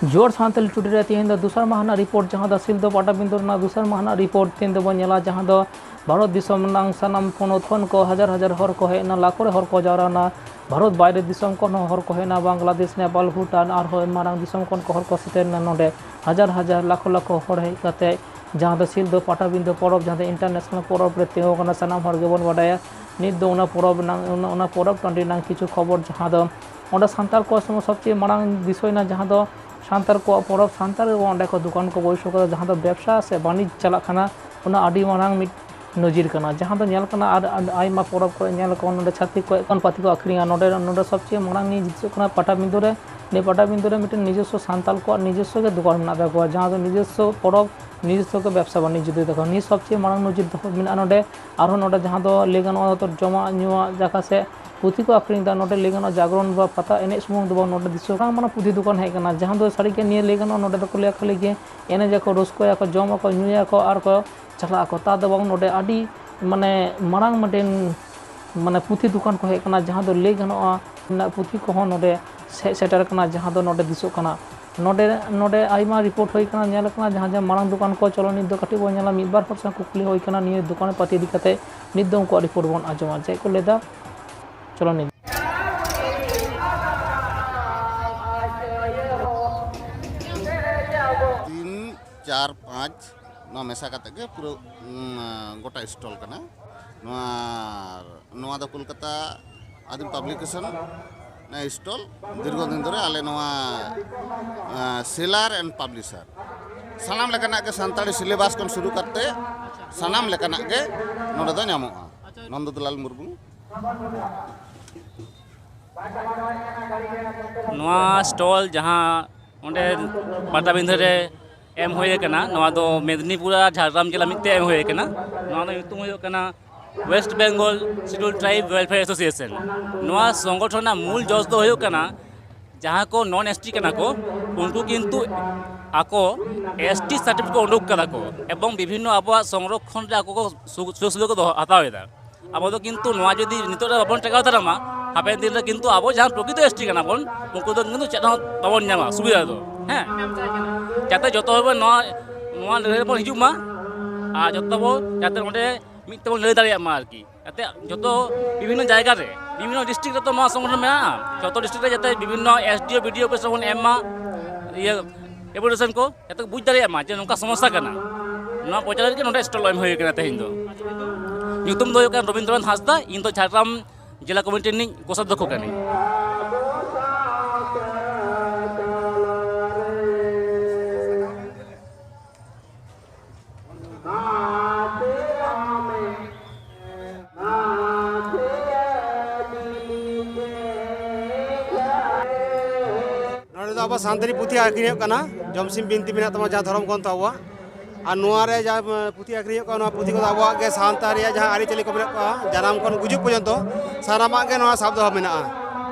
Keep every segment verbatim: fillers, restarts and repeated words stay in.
ᱡᱳᱨ ᱥᱟᱱᱛᱟᱞᱤ ᱴᱩᱰᱮ ᱨᱮ ᱛᱮᱦᱮᱧ ᱫᱚ ᱫᱚᱥᱟᱨ ᱢᱟᱦᱟ ᱨᱮᱱᱟᱜ ᱨᱤᱯᱳᱨᱴ, ᱡᱟᱦᱟᱸ ᱫᱚ ᱥᱤᱞᱫᱟᱹ ᱯᱟᱴᱟᱵᱤᱸᱫᱷᱟᱹ ᱨᱮᱱᱟᱜ ᱫᱚᱥᱟᱨ ᱢᱟᱦᱟ ᱨᱮᱱᱟᱜ ᱨᱤᱯᱳᱨᱴ ᱛᱮᱦᱮᱧ ᱫᱚᱵᱚᱱ ᱧᱮᱞᱟ, ᱡᱟᱦᱟᱸ ᱫᱚ ᱵᱷᱟᱨᱚᱛ ᱫᱤᱥᱚᱢ ᱨᱮᱱᱟᱜ ᱥᱟᱱᱟᱢ ᱯᱚᱱᱚᱛ ᱠᱷᱚᱱ ᱠᱚ ᱦᱟᱡᱟᱨ ᱦᱟᱡᱟᱨ ᱦᱚᱲ ᱠᱚ ᱦᱮᱡ ᱮᱱᱟ, ᱞᱟᱠᱷᱚ ᱨᱮ ᱦᱚᱲ ᱠᱚ ᱡᱟᱣᱨᱟ ᱮᱱᱟ᱾ ᱵᱷᱟᱨᱚᱛ ᱵᱟᱭᱨᱮ ᱫᱤᱥᱚᱢ ᱠᱷᱚᱱ ᱦᱚᱸ ᱦᱚᱲ ᱠᱚ ᱦᱮᱡ ᱮᱱᱟ, ᱵᱟᱝᱞᱟᱫᱮᱥ, ᱱᱮᱯᱟᱞ, ᱵᱷᱩᱴᱟᱱ, ᱟᱨᱦᱚᱸ ᱢᱟᱨᱟᱝ ᱫᱤᱥᱚᱢ ᱠᱷᱚᱱ ᱠᱚ ᱦᱚᱲ ᱠᱚ ᱥᱮᱴᱮᱨ ᱮᱱᱟ ᱱᱚᱰᱮ᱾ ᱦᱟᱡᱟᱨ ᱦᱟᱡᱟᱨ, ᱞᱟᱠᱷᱚ ᱞᱟᱠᱷᱚ ᱦᱚᱲ ᱦᱮᱡ ᱠᱟᱛᱮ ᱡᱟᱦᱟᱸ ᱫᱚ ᱥᱤᱞᱫᱟᱹ ᱯᱟᱴᱟᱵᱤᱸᱫᱷᱟᱹ ᱯᱚᱨᱚᱵᱽ, ᱡᱟᱦᱟᱸ ᱫᱚ ᱤᱱᱴᱟᱨᱱᱮᱥᱱᱟᱞ ᱯᱚᱨᱚᱵᱽ ᱨᱮ ᱛᱤᱸᱜᱩ ᱟᱠᱟᱱᱟ, ᱥᱟᱱᱟᱢ ᱦᱚᱲ ᱜᱮᱵᱚᱱ ᱵᱟᱰᱟᱭᱟ᱾ ᱱᱤᱛ ᱫᱚ ᱚᱱᱟ ᱯᱚᱨᱚᱵᱽ ᱨᱮᱱᱟᱜ, ᱚᱱᱟ, ᱚᱱᱟ ᱯᱚᱨᱚᱵᱽ ᱴᱟᱺᱰᱤ ᱨᱮᱱᱟᱜ ᱠᱤᱪᱷᱩ ᱠᱷᱚᱵᱚᱨ, ᱡᱟᱦᱟᱸ ᱫᱚ ᱚᱸᱰᱮ ᱥᱟᱱᱛᱟᱲ ᱠᱚᱣᱟᱜ ᱥᱚᱵ-, ᱥᱚᱵᱪᱮᱭᱮ ᱢᱟᱲᱟᱝ ᱫᱤᱥᱟᱹᱭᱮᱱᱟ, ᱡᱟᱦᱟᱸ ᱫᱚ ᱥᱟᱱᱛᱟᱲ ᱠᱚᱣᱟᱜ ᱯᱚᱨᱚᱵᱽ, ᱥᱟᱱᱛᱟᱲ ᱜᱮ ᱚᱸᱰᱮ ᱠᱚ ᱫᱚᱠᱟᱱ ᱠᱚ ᱵᱟᱹᱭᱥᱟᱹᱣ ᱠᱟᱫᱟ, ᱡᱟᱦᱟᱸ ᱫᱚ ᱵᱮᱵᱽᱥᱟ ᱥᱮ ᱵᱟᱹᱱᱤᱡᱽ ᱪᱟᱞᱟᱜ ᱠᱟᱱᱟ, ᱚᱱᱟ ᱟᱹᱰᱤ ᱢᱟᱨᱟᱝ ᱢᱤᱫ ᱱᱚᱡᱤᱨ ᱠᱟᱱᱟ᱾ ᱡᱟᱦᱟᱸ ᱫᱚ ᱧᱮᱞ ᱠᱟᱱᱟ ᱟᱨ, ᱟᱨ ᱟᱭᱢᱟ ᱯᱚᱨᱚᱵᱽ ᱠᱚᱨᱮ ᱧᱮᱞ ᱟᱠᱚ, ᱱᱚᱰᱮ ᱪᱷᱟᱹᱛᱤᱠ ᱠᱚ ᱮᱠᱷᱚᱱ ᱯᱟᱹᱛᱤ ᱠᱚ ᱟᱹᱠᱷᱨᱤᱧᱟ᱾ ᱱᱚᱰᱮ, ᱱᱚᱰᱮ ᱥᱚᱵᱪᱮᱭᱮ ᱢᱟᱲᱟᱝ ᱱᱤᱭᱟᱹ ᱡᱤᱱᱤᱥ ᱦᱩᱭᱩᱜ ᱠᱟᱱᱟ ᱯᱟᱴᱟᱵᱤᱸᱫᱷᱟᱹ ᱨᱮ, ᱱᱤᱭᱟᱹ ᱯᱟᱴᱟᱵᱤᱸᱫᱷᱟᱹ ᱨᱮ ᱢᱤᱫᱴᱮᱱ ᱱᱤᱡᱚᱥᱥᱚ ᱥᱟᱱᱛᱟᱲ ᱠᱚᱣᱟᱜ ᱱᱤᱡᱚᱥᱥᱚ ᱜᱮ ᱫᱚᱠᱟᱱ ᱢᱮᱱᱟᱜ ᱛᱟᱠᱚᱣᱟ, ᱡᱟᱦᱟᱸ ᱫᱚ ᱱᱤᱡᱚᱥᱥᱚ ᱯᱚᱨᱚᱵᱽ, ᱱᱤᱡᱚᱥᱥᱚ ᱜᱮ ᱵᱮᱵᱽᱥᱟ ᱵᱟᱹᱱᱤᱡᱽᱡᱚ ᱫᱚ ᱛᱟᱠᱚ᱾ ᱱᱤᱭᱟᱹ ᱥᱚᱵᱪᱮᱭᱮ ᱢᱟᱲᱟᱝ ᱱᱚᱡᱤᱨ ᱫᱚᱦᱚ ᱢᱮᱱᱟᱜᱼᱟ ᱱᱚᱰᱮ᱾ ᱟᱨᱦᱚᱸ ᱱᱚᱰᱮ ᱡᱟᱦᱟᱸ ᱫᱚ ᱞᱟᱹᱭ ᱜᱟᱱᱚᱜᱼᱟ ᱡᱚᱛᱚ ᱡᱚᱢᱟᱜ ᱧᱩᱣᱟᱜ ᱡᱟᱭᱜᱟ ᱥᱮ ᱯᱩᱛᱷᱤ ᱠᱚ ᱟᱹᱠᱷᱨᱤᱧ ᱮᱫᱟ᱾ ᱱᱚᱰᱮ ᱞᱟᱹᱭ ᱜᱟᱱᱚᱜᱼᱟ ᱡᱟᱜᱽᱨᱚᱱ ᱵᱟ ᱯᱟᱛᱟ ᱮᱱᱮᱡ ᱥᱩᱢᱩᱝ ᱫᱚ ᱵᱟᱝ, ᱱᱚᱰᱮ ᱫᱤᱥᱚᱢ ᱢᱟᱨᱟᱝ ᱢᱟᱨᱟᱝ ᱯᱩᱛᱷᱤ ᱫᱚᱠᱟᱱ ᱦᱮᱡ ᱟᱠᱟᱱᱟ, ᱡᱟᱦᱟᱸ ᱫᱚ ᱥᱟᱹᱨᱤᱜᱮ ᱱᱤᱭᱟᱹ ᱞᱟᱹᱭ ᱜᱟᱱᱚᱜᱼᱟ ᱱᱚᱰᱮ ᱫᱚᱠᱚ ᱞᱟᱹᱭᱟ ᱠᱷᱟᱹᱞᱤ ᱜᱮ ᱮᱱᱮᱡ ᱟᱠᱚ, ᱨᱟᱹᱥᱠᱟᱹᱭᱟᱠᱚ, ᱡᱚᱢ ᱟᱠᱚ, ᱧᱩᱭᱟᱠᱚ ᱟᱨ ᱠᱚ ᱪᱟᱞᱟᱜ ᱟᱠᱚ᱾ ᱛᱟ ᱫᱚ ᱵᱟᱝ, ᱱᱚᱰᱮ ᱟᱹᱰᱤ ᱢᱟᱱᱮ ᱢᱟᱨᱟᱝ ᱢᱤᱫᱴᱮᱱ ᱢᱟᱱᱮ ᱯᱩᱛᱷᱤ ᱫᱚᱠᱟᱱ ᱠᱚ ᱦᱮᱡ ᱟᱠᱟᱱᱟ, ᱡᱟᱦᱟᱸ ᱫᱚ ᱞᱟᱹᱭ ᱜᱟᱱᱚᱜᱼᱟ ᱨᱮᱱᱟᱜ ᱯᱩᱛᱷᱤ ᱠᱚᱦᱚᱸ ᱱᱚᱰᱮ ᱦᱮᱡ ᱥᱮᱴᱮᱨ ᱟᱠᱟᱱᱟ, ᱡᱟᱦᱟᱸ ᱫᱚ ᱱᱚᱰᱮ ᱫᱤᱥᱚᱜ ᱠᱟᱱᱟ᱾ ᱱᱚᱰᱮ, ᱱᱚᱰᱮ ᱟᱭᱢᱟ ᱨᱤᱯᱳᱨᱴ ᱦᱩᱭ ᱟᱠᱟᱱᱟ, ᱧᱮᱞ ᱟᱠᱟᱱᱟ, ᱡᱟᱦᱟᱸ ᱡᱟᱦᱟᱸ ᱢᱟᱲᱟᱝ ᱫᱚᱠᱟᱱ ᱠᱚ᱾ ᱪᱚᱞᱚ ᱱᱤᱛ ᱫᱚ ᱠᱟᱹᱴᱤᱡ ᱵᱚᱱ ᱧᱮᱞᱟ, ᱢᱤᱫ ᱵᱟᱨ ᱦᱚᱲ ᱥᱟᱶ ᱠᱩᱠᱞᱤ ᱦᱩᱭ ᱟᱠᱟᱱᱟ ᱱᱤᱭᱟᱹ ᱫᱚᱠᱟᱱ ᱯᱟᱹᱛᱤ ᱤᱫᱤ ᱠᱟᱛᱮ᱾ ᱱᱤᱛ ᱫᱚ ᱩᱱᱠᱩᱣᱟᱜ ᱨᱤᱯᱳᱨᱴ ᱵᱚᱱ ᱟᱸᱡᱚᱢᱟ, ᱪᱮᱫ ᱠᱚ ᱞᱟᱹᱭ ᱮᱫᱟ᱾ ᱪᱚᱞᱚ ᱱᱤᱛ ᱛᱤᱱ, ᱪᱟᱨ, ᱯᱟᱸᱪ ᱱᱚᱣᱟ ᱢᱮᱥᱟ ᱠᱟᱛᱮ ᱜᱮ ᱯᱩᱨᱟᱹ, ᱩᱸ, ᱜᱚᱴᱟ ᱥᱴᱚᱞ ᱠᱟᱱᱟ᱾ ᱱᱚᱣᱟ, ᱱᱚᱣᱟ ᱫᱚ ᱠᱳᱞᱠᱟᱛᱟ ᱟᱹᱫᱤᱢ ᱯᱟᱵᱽᱞᱤᱠᱮᱥᱚᱱ ᱥᱴᱚᱞ᱾ ᱫᱤᱨᱜᱷᱚ ᱫᱤᱱ ᱫᱷᱚᱨᱮ ᱟᱞᱮ ᱱᱚᱣᱟ, ᱟᱸ, ᱥᱮᱞᱟᱨ ᱮᱱᱰ ᱯᱟᱵᱽᱞᱤᱥᱟᱨ, ᱥᱟᱱᱟᱢ ᱞᱮᱠᱟᱱᱟᱜ ᱜᱮ ᱥᱟᱱᱛᱟᱲᱤ ᱥᱤᱞᱮᱵᱟᱥ ᱠᱷᱚᱱ ᱥᱩᱨᱩ ᱠᱟᱛᱮ ᱥᱟᱱᱟᱢ ᱞᱮᱠᱟᱱᱟᱜ ᱜᱮ ᱱᱚᱰᱮ ᱫᱚ ᱧᱟᱢᱚᱜᱼᱟ᱾ ᱱᱚᱱᱫᱚ ᱫᱩᱞᱟᱞ ᱢᱩᱨᱢᱩ᱾ ᱱᱚᱣᱟ ᱥᱴᱚᱞ ᱡᱟᱦᱟᱸ ᱚᱸᱰᱮ ᱯᱟᱴᱟᱵᱤᱸᱫᱷᱟᱹ ᱨᱮ ᱮᱢ ᱦᱩᱭ ᱟᱠᱟᱱᱟ, ᱱᱚᱣᱟ ᱫᱚ ᱢᱮᱫᱽᱱᱤᱯᱩᱨ ᱟᱨ ᱡᱷᱟᱲᱜᱨᱟᱢ ᱡᱮᱞᱟ ᱢᱤᱫ ᱛᱮ ᱮᱢ ᱦᱩᱭ ᱟᱠᱟᱱᱟ᱾ ᱱᱚᱣᱟ ᱫᱚ ᱧᱩᱛᱩᱢ ᱦᱩᱭᱩᱜ ᱠᱟᱱᱟ West Bengal Scheduled Tribe Welfare Association᱾ ᱱᱚᱣᱟ ᱥᱚᱝᱜᱚᱴᱷᱚᱱ ᱨᱮᱱᱟᱜ ᱢᱩᱞ ᱡᱚᱥ ᱫᱚ ᱦᱩᱭᱩᱜ ᱠᱟᱱᱟ, ᱡᱟᱦᱟᱸ ᱠᱚ ᱱᱚᱱ ᱮᱥ ᱴᱤ ᱠᱟᱱᱟ ᱠᱚ, ᱩᱱᱠᱩ ᱠᱤᱱᱛᱩ ᱟᱠᱚ ᱮᱥ ᱴᱤ ᱥᱟᱨᱴᱤᱯᱷᱤᱠᱮᱴ ᱠᱚ ᱩᱰᱩᱠ ᱠᱟᱫᱟ ᱠᱚ, ᱮᱵᱚᱝ ᱵᱤᱵᱷᱤᱱᱱᱚ ᱟᱵᱚᱣᱟᱜ ᱥᱚᱝᱨᱚᱠᱷᱚᱱ ᱨᱮ ᱟᱠᱚ ᱠᱚ ᱥᱩ-, ᱥᱩᱡᱳᱜᱽ ᱥᱩᱵᱤᱫᱷᱟ ᱠᱚ ᱫᱚᱦᱚ, ᱦᱟᱛᱟᱣ ᱮᱫᱟ᱾ ᱟᱵᱚ ᱫᱚ ᱠᱤᱱᱛᱩ ᱱᱚᱣᱟ ᱡᱩᱫᱤ ᱱᱤᱛᱚᱜ ᱨᱮ ᱵᱟᱵᱚᱱ ᱴᱮᱠᱟᱣ ᱫᱟᱨᱟᱢᱟ, ᱦᱟᱯᱮᱱ ᱫᱤᱱ ᱨᱮ ᱠᱤᱱᱛᱩ ᱟᱵᱚ ᱡᱟᱦᱟᱸ ᱯᱨᱚᱠᱨᱤᱛᱚ ᱮᱥ ᱴᱤ ᱠᱟᱱᱟ ᱵᱚᱱ, ᱩᱱᱠᱩ ᱫᱚ ᱠᱤᱱᱛᱩ ᱪᱮᱫ ᱦᱚᱸ ᱵᱟᱵᱚᱱ ᱧᱟᱢᱟ ᱥᱩᱵᱤᱫᱷᱟ ᱫᱚ᱾ ᱦᱮᱸ, ᱡᱟᱛᱮ ᱡᱚᱛᱚ ᱦᱚᱲ ᱵᱚᱱ ᱱᱚᱣᱟ, ᱱᱚᱣᱟ ᱞᱟᱹᱲᱦᱟᱹᱭ ᱨᱮᱵᱚᱱ ᱦᱤᱡᱩᱜ ᱢᱟ, ᱟᱨ ᱡᱚᱛᱚ ᱵᱚ ᱡᱟᱛᱮ ᱚᱸᱰᱮ ᱢᱤᱫ ᱛᱮᱵᱚᱱ ᱞᱟᱹᱲᱦᱟᱹᱭ ᱫᱟᱲᱮᱭᱟᱜ ᱢᱟ ᱟᱨᱠᱤ, ᱡᱟᱛᱮ ᱡᱚᱛᱚ ᱵᱤᱵᱷᱤᱱᱱᱚ ᱡᱟᱭᱜᱟ ᱨᱮ, ᱵᱤᱵᱷᱤᱱᱱᱚ ᱰᱤᱥᱴᱨᱤᱠᱴ ᱨᱮᱛᱚ ᱱᱚᱣᱟ ᱥᱚᱝᱜᱚᱴᱷᱚᱱ ᱢᱮᱱᱟᱜᱼᱟ, ᱡᱚᱛᱚ ᱰᱤᱥᱴᱨᱤᱠᱴ ᱨᱮ ᱡᱟᱛᱮ ᱵᱤᱵᱷᱤᱱᱱᱚ ᱮᱥ ᱰᱤ ᱳ, ᱵᱤ ᱰᱤ ᱳ ᱚᱯᱷᱤᱥ ᱨᱮᱵᱚᱱ ᱮᱢ ᱢᱟ, ᱤᱭᱟᱹ ᱮᱯᱞᱤᱠᱮᱥᱚᱱ ᱠᱚ, ᱡᱟᱛᱮ ᱠᱚ ᱵᱩᱡᱽ ᱫᱟᱲᱮᱭᱟᱜ ᱢᱟ ᱡᱮ ᱱᱚᱝᱠᱟ ᱥᱚᱢᱚᱥᱥᱟ ᱠᱟᱱᱟ᱾ ᱱᱚᱣᱟ ᱯᱨᱚᱪᱟᱨ ᱞᱟᱹᱜᱤᱫ ᱜᱮ ᱱᱚᱰᱮ ᱥᱴᱚᱞ ᱮᱢ ᱦᱩᱭ ᱠᱟᱱᱟ ᱛᱮᱦᱮᱧ ᱫᱚ᱾ ᱧᱩᱛᱩᱢ ᱫᱚ ᱦᱩᱭᱩᱜ ᱠᱟᱱᱟ ᱨᱚᱵᱤᱱᱫᱨᱚᱱᱟᱛᱷ ᱦᱟᱸᱥᱫᱟ, ᱤᱧ ᱫᱚ ᱡᱷᱟᱲᱜᱨᱟᱢ ᱡᱮᱞᱟ ᱠᱚᱢᱤᱴᱤ ᱨᱤᱱᱤᱡ ᱠᱳᱥᱟᱫᱽᱫᱷᱚᱠᱠᱷᱚ ᱠᱟᱹᱱᱟᱹᱧ᱾ ᱱᱚᱰᱮ ᱫᱚ ᱟᱵᱚ ᱥᱟᱱᱛᱟᱲᱤ ᱯᱩᱛᱷᱤ ᱟᱹᱠᱷᱨᱤᱧᱚᱜ ᱠᱟᱱᱟ, ᱡᱚᱢᱥᱤᱢ ᱵᱤᱱᱛᱤ ᱢᱮᱱᱟᱜ ᱛᱟᱵᱚᱱᱟ, ᱡᱟᱦᱟᱸ ᱫᱷᱚᱨᱚᱢ ᱜᱨᱚᱱᱛᱷᱚ ᱟᱵᱚᱣᱟᱜ᱾ ᱟᱨ ᱱᱚᱣᱟ ᱨᱮ ᱡᱟᱦᱟᱸ, ᱮ, ᱯᱩᱛᱷᱤ ᱟᱹᱠᱷᱨᱤᱧᱚᱜ ᱠᱟᱱᱟ, ᱱᱚᱣᱟ ᱯᱩᱛᱷᱤ ᱠᱚᱫᱚ ᱟᱵᱚᱣᱟᱜ ᱜᱮ ᱥᱟᱶᱛᱟ ᱨᱮᱭᱟᱜ ᱡᱟᱦᱟᱸ ᱟᱹᱨᱤᱪᱟᱹᱞᱤ ᱠᱚ ᱢᱮᱱᱟᱜ ᱠᱚᱣᱟ, ᱡᱟᱱᱟᱢ ᱠᱷᱚᱱ ᱜᱩᱡᱩᱜ ᱯᱚᱨᱡᱚᱱᱛᱚ ᱥᱟᱱᱟᱢᱟᱜ ᱜᱮ ᱱᱚᱣᱟ ᱥᱟᱵ ᱫᱚᱦᱚ ᱢᱮᱱᱟᱜᱼᱟ᱾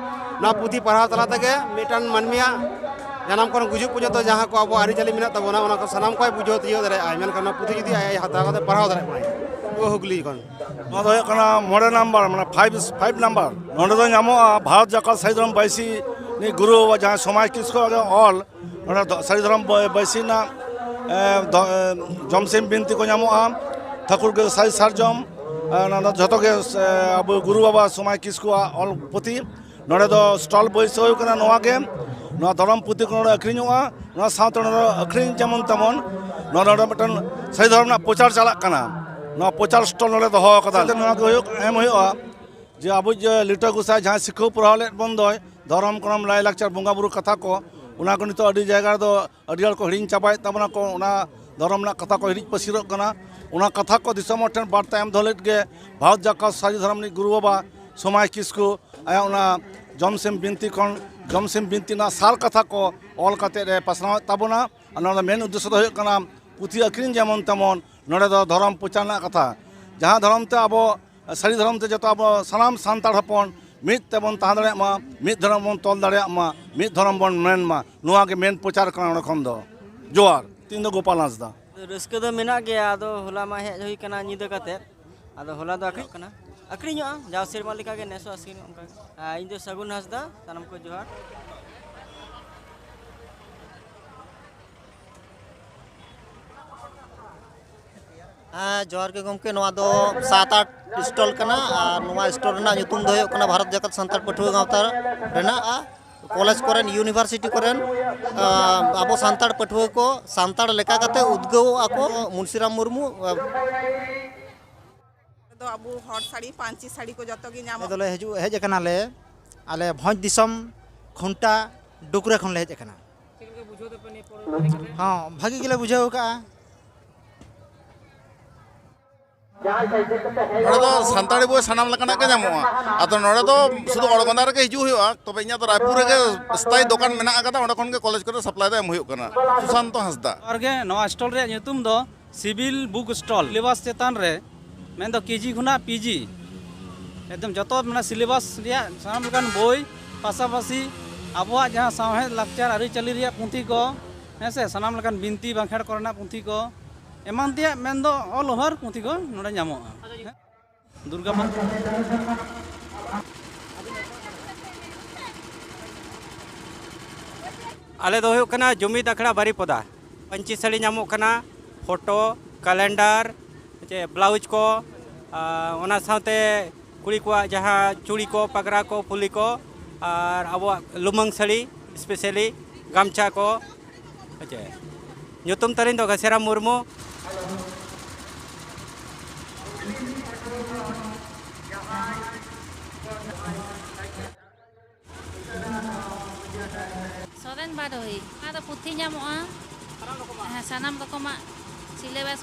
ᱱᱚᱣᱟ ᱯᱩᱛᱷᱤ ᱯᱟᱲᱦᱟᱣ ᱛᱟᱞᱟ ᱛᱮᱜᱮ ᱢᱤᱫᱴᱟᱝ ᱢᱟᱹᱱᱢᱤᱭᱟᱜ ᱡᱟᱱᱟᱢ ᱠᱷᱚᱱ ᱜᱩᱡᱩᱜ ᱯᱚᱨᱡᱚᱱᱛᱚ ᱡᱟᱦᱟᱸ ᱠᱚ ᱟᱵᱚᱣᱟᱜ ᱟᱹᱨᱤᱪᱟᱹᱞᱤ ᱢᱮᱱᱟᱜ ᱛᱟᱵᱚᱱᱟ, ᱚᱱᱟ ᱠᱚ ᱥᱟᱱᱟᱢ ᱠᱚᱭ ᱵᱩᱡᱷᱟᱹᱣ ᱛᱤᱭᱳᱜ ᱫᱟᱲᱮᱭᱟᱜᱼᱟ᱾ ᱢᱮᱱᱠᱷᱟᱱ ᱱᱚᱣᱟ ᱯᱩᱛᱷᱤ ᱡᱩᱫᱤ ᱟᱡ ᱮ ᱦᱟᱛᱟᱣ ᱠᱟᱛᱮ ᱯᱟᱲᱦᱟᱣ ᱫᱟᱲᱮᱭᱟᱜ ᱢᱟᱭ, ᱱᱚᱣᱟ ᱦᱩᱜᱽᱞᱤ ᱠᱷᱚᱱ᱾ ᱱᱚᱣᱟ ᱫᱚ ᱦᱩᱭᱩᱜ ᱠᱟᱱᱟ ᱢᱚᱬᱮ ᱱᱟᱢᱵᱟᱨ, ᱢᱟᱱᱮ ᱯᱷᱟᱭᱤᱵᱷ, ᱯᱷᱟᱭᱤᱵᱷ ᱱᱟᱢᱵᱟᱨ᱾ ᱱᱚᱸᱰᱮ ᱫᱚ ᱧᱟᱢᱚᱜᱼᱟ ᱵᱷᱟᱨᱚᱛ ᱡᱟᱠᱟᱛ ᱥᱟᱹᱦᱤ ᱫᱷᱚᱨᱚᱢ ᱵᱟᱹᱭᱥᱤ ᱨᱤᱱᱤᱡ ᱜᱩᱨᱩ ᱵᱟᱵᱟ ᱡᱟᱦᱟᱸᱭ ᱥᱚᱢᱟᱡᱽ ᱠᱤᱥᱠᱩ ᱟᱜ ᱚᱞ, ᱱᱚᱸᱰᱮ ᱫᱚ ᱥᱟᱹᱦᱤ ᱫᱷᱚᱨᱚᱢ ᱵᱟᱹ-, ᱵᱟᱹᱭᱥᱤ ᱨᱮᱱᱟᱜ, ᱮ, ᱫᱚ-, ᱮ, ᱡᱚᱢᱥᱤᱢ ᱵᱤᱱᱛᱤ ᱠᱚ ᱧᱟᱢᱚᱜᱼᱟ, ᱴᱷᱟᱹᱠᱩᱨ ᱜᱮ ᱥᱟᱹᱦᱤ ᱥᱟᱨᱡᱚᱢ, ᱮ, ᱱᱚᱣᱟ ᱫᱚ ᱡᱷᱚᱛᱚ ᱜᱮ, ᱮ, ᱟᱵᱚ ᱜᱩᱨᱩ ᱵᱟᱵᱟ ᱥᱚᱢᱟᱭ ᱠᱤᱥᱠᱩᱣᱟᱜ ᱚᱞ ᱯᱩᱛᱷᱤ᱾ ᱱᱚᱰᱮ ᱫᱚ ᱥᱴᱚᱞ ᱵᱟᱹᱭᱥᱟᱹᱣ ᱦᱩᱭ ᱠᱟᱱᱟ ᱱᱚᱣᱟ ᱜᱮ, ᱱᱚᱣᱟ ᱫᱷᱚᱨᱚᱢ ᱯᱩᱛᱷᱤ ᱠᱚ ᱱᱚᱰᱮ ᱟᱹᱠᱷᱨᱤᱧᱚᱜᱼᱟ᱾ ᱱᱚᱣᱟ ᱥᱟᱶᱛᱮ ᱱᱚᱰᱮ ᱟᱹᱠᱷᱨᱤᱧ ᱡᱮᱢᱚᱱ ᱛᱮᱢᱚᱱ, ᱱᱚᱣᱟ ᱱᱚᱰᱮ ᱢᱤᱫᱴᱮᱱ ᱥᱟᱹᱦᱤ ᱫᱷᱚᱨᱚᱢ ᱨᱮᱱᱟᱜ ᱯᱨᱚᱪᱟᱨ ᱪᱟᱞᱟᱜ ᱠᱟᱱᱟ᱾ ᱱᱚᱣᱟ ᱯᱨᱚᱪᱟᱨ ᱥᱴᱚᱞ ᱱᱚᱰᱮ ᱫᱚᱦᱚ ᱟᱠᱟᱫᱟ᱾ ᱱᱚᱣᱟ ᱜᱮ ᱦᱩᱭᱩᱜ, ᱮᱢ ᱦᱩᱭᱩᱜᱼᱟ ᱡᱮ ᱟᱵᱚ ᱡᱮ ᱞᱤᱴᱟᱹ ᱜᱚᱸᱥᱟᱭ ᱡᱟᱦᱟᱸᱭ ᱥᱤᱠᱷᱟᱹᱣ ᱯᱚᱲᱦᱟᱣ ᱞᱮᱫ ᱵᱚᱱ ᱫᱚᱭ, ᱫᱷᱚᱨᱚᱢ ᱠᱚᱨᱚᱢ ᱞᱟᱭᱼᱞᱟᱠᱪᱟᱨ ᱵᱚᱸᱜᱟ ᱵᱩᱨᱩ ᱠᱟᱛᱷᱟ ᱠᱚ, ᱚᱱᱟ ᱠᱚ ᱱᱤᱛᱚᱜ ᱟᱹᱰᱤ ᱡᱟᱭᱜᱟ ᱨᱮᱫᱚ ᱟᱹᱰᱤ ᱦᱚᱲ ᱠᱚ ᱦᱤᱲᱤᱧ ᱪᱟᱵᱟᱭᱮᱫ ᱛᱟᱵᱚᱱᱟ ᱠᱚ, ᱚᱱᱟ ᱫᱷᱚᱨᱚᱢ ᱨᱮᱱᱟᱜ ᱠᱟᱛᱷᱟ ᱠᱚ ᱦᱤᱲᱤᱡ ᱯᱟᱹᱥᱤᱨᱚᱜ ᱠᱟᱱᱟ᱾ ᱚᱱᱟ ᱠᱟᱛᱷᱟ ᱠᱚ ᱫᱤᱥᱚᱢ ᱦᱚᱲ ᱴᱷᱮᱱ ᱵᱟᱨᱛᱟ ᱮᱢ ᱫᱚᱦᱚ ᱞᱟᱹᱜᱤᱫ ᱜᱮ ᱵᱷᱟᱨᱚᱛ ᱡᱟᱠᱟᱛ ᱥᱟᱹᱨᱤ ᱫᱷᱚᱨᱚᱢ ᱨᱤᱱᱤᱡ ᱜᱩᱨᱩ ᱵᱟᱵᱟ ᱥᱚᱢᱟᱭ ᱠᱤᱥᱠᱩ ᱟᱭᱟᱜ ᱚᱱᱟ ᱡᱚᱢᱥᱤᱢ ᱵᱤᱱᱛᱤ ᱠᱷᱚᱱ, ᱡᱚᱢᱥᱤᱢ ᱵᱤᱱᱛᱤ ᱨᱮᱱᱟᱜ ᱥᱟᱨ ᱠᱟᱛᱷᱟ ᱠᱚ ᱚᱞ ᱠᱟᱛᱮ ᱮ ᱯᱟᱥᱱᱟᱣᱮᱫ ᱛᱟᱵᱚᱱᱟ᱾ ᱟᱨ ᱱᱚᱣᱟ ᱫᱚ ᱢᱮᱱ ᱩᱫᱽᱫᱮᱥᱥᱚ ᱫᱚ ᱦᱩᱭᱩᱜ ᱠᱟᱱᱟ ᱯᱩᱛᱷᱤ ᱟᱹᱠᱷᱨᱤᱧ ᱡᱮᱢᱚᱱ ᱛᱮᱢᱚᱱ, ᱱᱚᱰᱮ ᱫᱚ ᱫᱷᱚᱨᱚᱢ ᱯᱨᱚᱪᱟᱨ ᱨᱮᱱᱟᱜ ᱠᱟᱛᱷᱟ᱾ ᱡᱟᱦᱟᱸ ᱫᱷᱚᱨᱚᱢ ᱛᱮ ᱟᱵᱚ ᱥᱟᱹᱨᱤ ᱫᱷᱚᱨᱚᱢ ᱛᱮ ᱡᱚᱛᱚ ᱟᱵᱚ ᱥᱟᱱᱟᱢ ᱥᱟᱱᱛᱟᱲ ᱦᱚᱯᱚᱱ ᱢᱤᱫ ᱛᱮᱵᱚᱱ ᱛᱟᱦᱮᱸ ᱫᱟᱲᱮᱭᱟᱜ ᱢᱟ, ᱢᱤᱫ ᱫᱷᱚᱨᱚᱢ ᱵᱚᱱ ᱛᱚᱞ ᱫᱟᱲᱮᱭᱟᱜ ᱢᱟ, ᱢᱤᱫ ᱫᱷᱚᱨᱚᱢ ᱵᱚᱱ ᱢᱮᱱ ᱢᱟ, ᱱᱚᱣᱟ ᱜᱮ ᱢᱮᱱ ᱯᱨᱚᱪᱟᱨ ᱠᱟᱱᱟ ᱱᱚᱰᱮ ᱠᱷᱚᱱ ᱫᱚ᱾ ᱡᱚᱦᱟᱨ, ᱤᱧ ᱫᱚ ᱜᱳᱯᱟᱞ ᱦᱟᱸᱥᱫᱟ᱾ ᱨᱟᱹᱥᱠᱟᱹ ᱫᱚ ᱢᱮᱱᱟᱜ ᱜᱮᱭᱟ, ᱟᱫᱚ ᱦᱚᱞᱟ ᱢᱟ ᱦᱮᱡ ᱦᱩᱭ ᱠᱟᱱᱟ ᱧᱤᱫᱟᱹ ᱠᱟᱛᱮᱫ, ᱟᱫᱚ ᱦᱚᱞᱟ ᱫᱚ ᱟᱹᱠᱷᱨᱤᱧᱚᱜ ᱠᱟᱱᱟ, ᱟᱹᱠᱷᱨᱤᱧᱚᱜᱼᱟ ᱡᱟᱣ ᱥᱮᱨᱢᱟ ᱞᱮᱠᱟ ᱜᱮ, ᱱᱮᱥ ᱦᱚᱸ ᱟᱹᱠᱷᱨᱤᱧᱚᱜ ᱚᱱᱠᱟ ᱜᱮ᱾ ᱟᱨ ᱤᱧ ᱫᱚ ᱥᱟᱹᱜᱩᱱ ᱦᱟᱸᱥᱫᱟ, ᱥᱟᱱᱟᱢ ᱠᱚ ᱡᱚᱦᱟᱨ᱾ ᱦᱮᱸ, ᱡᱚᱦᱟᱨ ᱜᱮ ᱜᱚᱢᱠᱮ᱾ ᱱᱚᱣᱟ ᱫᱚ ᱥᱟᱛ ᱟᱴ ᱥᱴᱚᱞ ᱠᱟᱱᱟ, ᱟᱨ ᱱᱚᱣᱟ ᱥᱴᱚᱞ ᱨᱮᱱᱟᱜ ᱧᱩᱛᱩᱢ ᱫᱚ ᱦᱩᱭᱩᱜ ᱠᱟᱱᱟ ᱵᱷᱟᱨᱚᱛ ᱡᱟᱠᱟᱛ ᱥᱟᱱᱛᱟᱲ ᱯᱟᱹᱴᱷᱩᱣᱟᱹ ᱜᱟᱶᱛᱟ ᱨᱮᱱᱟᱜ, ᱠᱚᱞᱮᱡᱽ ᱠᱚᱨᱮᱱ, ᱤᱭᱩᱱᱤᱵᱷᱟᱨᱥᱤᱴᱤ ᱠᱚᱨᱮᱱ, ᱟᱵᱚ ᱥᱟᱱᱛᱟᱲ ᱯᱟᱹᱴᱷᱩᱣᱟᱹ ᱠᱚ ᱥᱟᱱᱛᱟᱲ ᱞᱮᱠᱟ ᱠᱟᱛᱮ ᱩᱫᱽᱜᱟᱹᱣᱚᱜ ᱟᱠᱚ᱾ ᱢᱩᱱᱥᱤᱨᱟᱢ ᱢᱩᱨᱢᱩ᱾ ᱫᱚ ᱟᱵᱚ ᱦᱚᱲ ᱥᱟᱹᱲᱤ, ᱯᱟᱹᱧᱪᱤ ᱥᱟᱹᱲᱤ ᱠᱚ ᱡᱚᱛᱚ ᱜᱮ ᱟᱞᱮ ᱧᱟᱢᱚᱜ᱾ ᱫᱚᱞᱮ ᱦᱤᱡᱩᱜ ᱦᱮᱡ ᱟᱠᱟᱱᱟᱞᱮ, ᱟᱞᱮ ᱵᱷᱚᱸᱡᱽ ᱫᱤᱥᱚᱢ ᱠᱷᱩᱱᱴᱟ ᱰᱩᱠᱨᱟᱹ ᱠᱷᱚᱱᱞᱮ ᱦᱮᱡ ᱟᱠᱟᱱᱟ᱾ ᱦᱚᱸ, ᱵᱷᱟᱹᱜᱤ ᱜᱮᱞᱮ ᱵᱩᱡᱷᱟᱹᱣ ᱟᱠᱟᱫᱼᱟ᱾ ᱱᱚᱰᱮ ᱫᱚ ᱥᱟᱱᱛᱟᱲᱤ ᱵᱳᱭ ᱥᱟᱱᱟᱢ ᱞᱮᱠᱟᱱᱟᱜ ᱜᱮ ᱧᱟᱢᱚᱜᱼᱟ᱾ ᱟᱫᱚ ᱱᱚᱰᱮ ᱫᱚ ᱥᱩᱫᱷᱩ ᱚᱲᱜᱚᱸᱫᱟ ᱨᱮᱜᱮ ᱦᱤᱡᱩᱜ ᱦᱩᱭᱩᱜᱼᱟ, ᱛᱚᱵᱮ ᱤᱧᱟᱹᱜ ᱫᱚ ᱨᱟᱭᱯᱩᱨ ᱨᱮᱜᱮ ᱥᱛᱷᱟᱭᱤ ᱫᱚᱠᱟᱱ ᱢᱮᱱᱟᱜ ᱟᱠᱟᱫᱟ, ᱚᱸᱰᱮ ᱠᱷᱚᱱ ᱜᱮ ᱠᱚᱞᱮᱡᱽ ᱠᱚᱨᱮ ᱥᱟᱯᱞᱟᱭ ᱫᱚ ᱮᱢ ᱦᱩᱭᱩᱜ ᱠᱟᱱᱟ᱾ ᱥᱩᱥᱟᱱᱛᱚ ᱦᱟᱸᱥᱫᱟ᱾ ᱡᱚᱦᱟᱨ ᱜᱮ, ᱱᱚᱣᱟ ᱥᱴᱚᱞ ᱨᱮᱭᱟᱜ ᱧᱩᱛᱩᱢ ᱫᱚ ᱥᱤᱵᱤᱞ ᱵᱩᱠ ᱥᱴᱚᱞ᱾ ᱥᱤᱞᱮᱵᱟᱥ ᱪᱮᱛᱟᱱ ᱨᱮ, ᱢᱮᱱᱫᱚ ᱠᱮᱡᱤ ᱠᱷᱚᱱᱟᱜ ᱯᱤᱡᱤ, ᱮᱠᱫᱚᱢ ᱡᱚᱛᱚ ᱢᱟᱱᱮ ᱥᱤᱞᱮᱵᱟᱥ ᱨᱮᱭᱟᱜ ᱥᱟᱱᱟᱢ ᱞᱮᱠᱟᱱ ᱵᱳᱭ, ᱯᱟᱥᱟᱯᱟᱥᱤ ᱟᱵᱚᱣᱟᱜ ᱡᱟᱦᱟᱸ ᱥᱟᱶᱦᱮᱫ ᱞᱟᱠᱪᱟᱨ ᱟᱹᱨᱤᱪᱟᱹᱞᱤ ᱨᱮᱭᱟᱜ ᱯᱩᱛᱷᱤ ᱠᱚ, ᱦᱮᱸ ᱥᱮ, ᱥᱟᱱᱟᱢ ᱞᱮᱠᱟᱱ ᱵᱤᱱᱛᱤ ᱵᱟᱸᱠᱷᱮᱲ ᱠᱚᱨᱮᱱᱟᱜ ᱯᱩᱛᱷᱤ ᱠᱚ, ᱮᱢᱟᱱ ᱛᱮᱭᱟᱜ ᱢᱮᱱᱫᱚ all over ᱯᱩᱛᱷᱤ ᱠᱚ ᱱᱚᱰᱮ ᱧᱟᱢᱚᱜᱼᱟ᱾ ᱫᱩᱨᱜᱟ ᱢᱟ᱾ ᱟᱞᱮ ᱫᱚ ᱦᱩᱭᱩᱜ ᱠᱟᱱᱟ ᱡᱩᱢᱤᱫ ᱟᱠᱷᱲᱟ ᱵᱟᱨᱤᱯᱚᱫᱟ᱾ ᱯᱟᱹᱧᱪᱤ ᱥᱟᱹᱲᱤ ᱧᱟᱢᱚᱜ ᱠᱟᱱᱟ, ᱯᱷᱳᱴᱳ, ᱠᱮᱞᱮᱱᱰᱟᱨ, ᱪᱮ ᱵᱞᱟᱣᱩᱡᱽ ᱠᱚ, ᱟᱨ ᱚᱱᱟ ᱥᱟᱶᱛᱮ ᱠᱩᱲᱤ ᱠᱚᱣᱟᱜ ᱡᱟᱦᱟᱸ ᱪᱩᱲᱤ ᱠᱚ, ᱯᱟᱜᱽᱨᱟ ᱠᱚ, ᱯᱷᱩᱞᱤ ᱠᱚ, ᱟᱨ ᱟᱵᱚᱣᱟᱜ ᱞᱩᱢᱟᱹᱝ ᱥᱟᱹᱲᱤ, ᱥᱯᱮᱥᱟᱞᱤ ᱜᱟᱢᱪᱷᱟ ᱠᱚ᱾ ᱦᱮᱸᱪᱮ, ᱧᱩᱛᱩᱢ ᱛᱟᱹᱞᱤᱧ ᱫᱚ ᱜᱷᱟᱥᱤᱨᱟᱢ ᱢᱩᱨᱢᱩ᱾ ᱥᱚᱨᱮᱱ ᱵᱟᱰᱚᱭᱤ᱾ ᱚᱱᱟ ᱫᱚ ᱯᱩᱛᱷᱤ ᱧᱟᱢᱚᱜᱼᱟ᱾ ᱦᱮᱸ, ᱥᱟᱱᱟᱢ ᱨᱚᱠᱚᱢᱟᱜ ᱥᱤᱞᱮᱵᱟᱥ᱾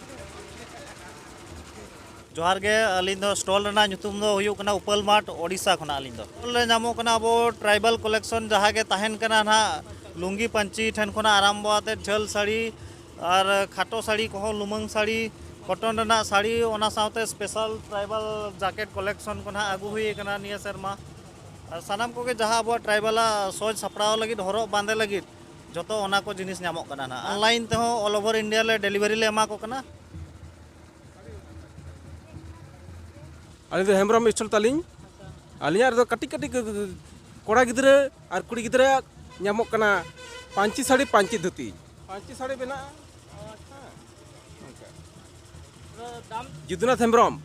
ᱡᱚᱦᱟᱨ ᱜᱮ, ᱟᱹᱞᱤᱧ ᱫᱚ ᱥᱴᱚᱞ ᱨᱮᱱᱟᱜ ᱧᱩᱛᱩᱢ ᱫᱚ ᱦᱩᱭᱩᱜ ᱠᱟᱱᱟ ᱩᱯᱟᱹᱞ ᱢᱟᱴ, ᱳᱰᱤᱥᱟ ᱠᱷᱚᱱᱟᱜ ᱟᱹᱞᱤᱧ ᱫᱚ᱾ ᱥᱴᱚᱞ ᱨᱮ ᱧᱟᱢᱚᱜ ᱠᱟᱱᱟ ᱟᱵᱚ ᱴᱨᱟᱭᱵᱟᱞ ᱠᱚᱞᱮᱠᱥᱚᱱ, ᱡᱟᱦᱟᱸ ᱜᱮ ᱛᱟᱦᱮᱱ ᱠᱟᱱᱟ ᱱᱟᱦᱟᱜ, ᱞᱩᱝᱜᱤ ᱯᱟᱹᱧᱪᱤ ᱴᱷᱮᱱ ᱠᱷᱚᱱᱟᱜ ᱟᱨᱟᱢᱵᱚ ᱟᱛᱮ ᱡᱷᱟᱹᱞ ᱥᱟᱹᱲᱤ ᱟᱨ ᱠᱷᱟᱴᱚ ᱥᱟᱹᱲᱤ ᱠᱚᱦᱚᱸ, ᱞᱩᱢᱟᱹᱝ ᱥᱟᱹᱲᱤ, ᱠᱚᱴᱚᱱ ᱨᱮᱱᱟᱜ ᱥᱟᱹᱲᱤ, ᱚᱱᱟ ᱥᱟᱶᱛᱮ ᱥᱯᱮᱥᱟᱞ ᱴᱨᱟᱭᱵᱟᱞ ᱡᱟᱠᱮᱴ ᱠᱚᱞᱮᱠᱥᱚᱱ ᱠᱚ ᱱᱟᱦᱟᱜ ᱟᱹᱜᱩ ᱦᱩᱭ ᱟᱠᱟᱱᱟ ᱱᱤᱭᱟᱹ ᱥᱮᱨᱢᱟ᱾ ᱟᱨ ᱥᱟᱱᱟᱢ ᱠᱚᱜᱮ ᱡᱟᱦᱟᱸ ᱟᱵᱚᱣᱟᱜ ᱴᱨᱟᱭᱵᱟᱞᱟᱜ ᱥᱚᱡᱽ ᱥᱟᱯᱲᱟᱣ ᱞᱟᱹᱜᱤᱫ, ᱦᱚᱨᱚᱜ ᱵᱟᱸᱫᱮ ᱞᱟᱹᱜᱤᱫ, ᱡᱚᱛᱚ ᱚᱱᱟ ᱠᱚ ᱡᱤᱱᱤᱥ ᱧᱟᱢᱚᱜ ᱠᱟᱱᱟ ᱱᱟᱦᱟᱜ᱾ ᱚᱱᱞᱟᱭᱤᱱ ᱛᱮᱦᱚᱸ all over India ᱞᱮ ᱰᱮᱞᱤᱵᱷᱟᱨᱤ ᱞᱮ ᱮᱢᱟ ᱠᱚ ᱠᱟᱱᱟ᱾ ᱟᱹᱞᱤᱧ ᱫᱚ ᱦᱮᱢᱵᱨᱚᱢ ᱥᱴᱚᱞ ᱛᱟᱹᱞᱤᱧ᱾ ᱟᱹᱞᱤᱧᱟᱜ ᱨᱮᱫᱚ ᱠᱟᱹᱴᱤᱡ ᱠᱟᱹᱴᱤᱡ ᱠᱚᱲᱟ ᱜᱤᱫᱽᱨᱟᱹ ᱟᱨ ᱠᱩᱲᱤ ᱜᱤᱫᱽᱨᱟᱹᱣᱟᱜ ᱧᱟᱢᱚᱜ ᱠᱟᱱᱟ ᱯᱟᱹᱧᱪᱤ ᱥᱟᱹᱲᱤ, ᱯᱟᱹᱧᱪᱤ ᱫᱷᱩᱛᱤ᱾ ᱯᱟᱹᱧᱪᱤ ᱥᱟᱹᱲᱤ ᱢᱮᱱᱟᱜᱼᱟ᱾ ᱦᱮᱸ, ᱱᱚᱝᱠᱟ᱾ ᱡᱤᱛᱩᱱᱟᱛᱷ ᱦᱮᱢᱵᱨᱚᱢ᱾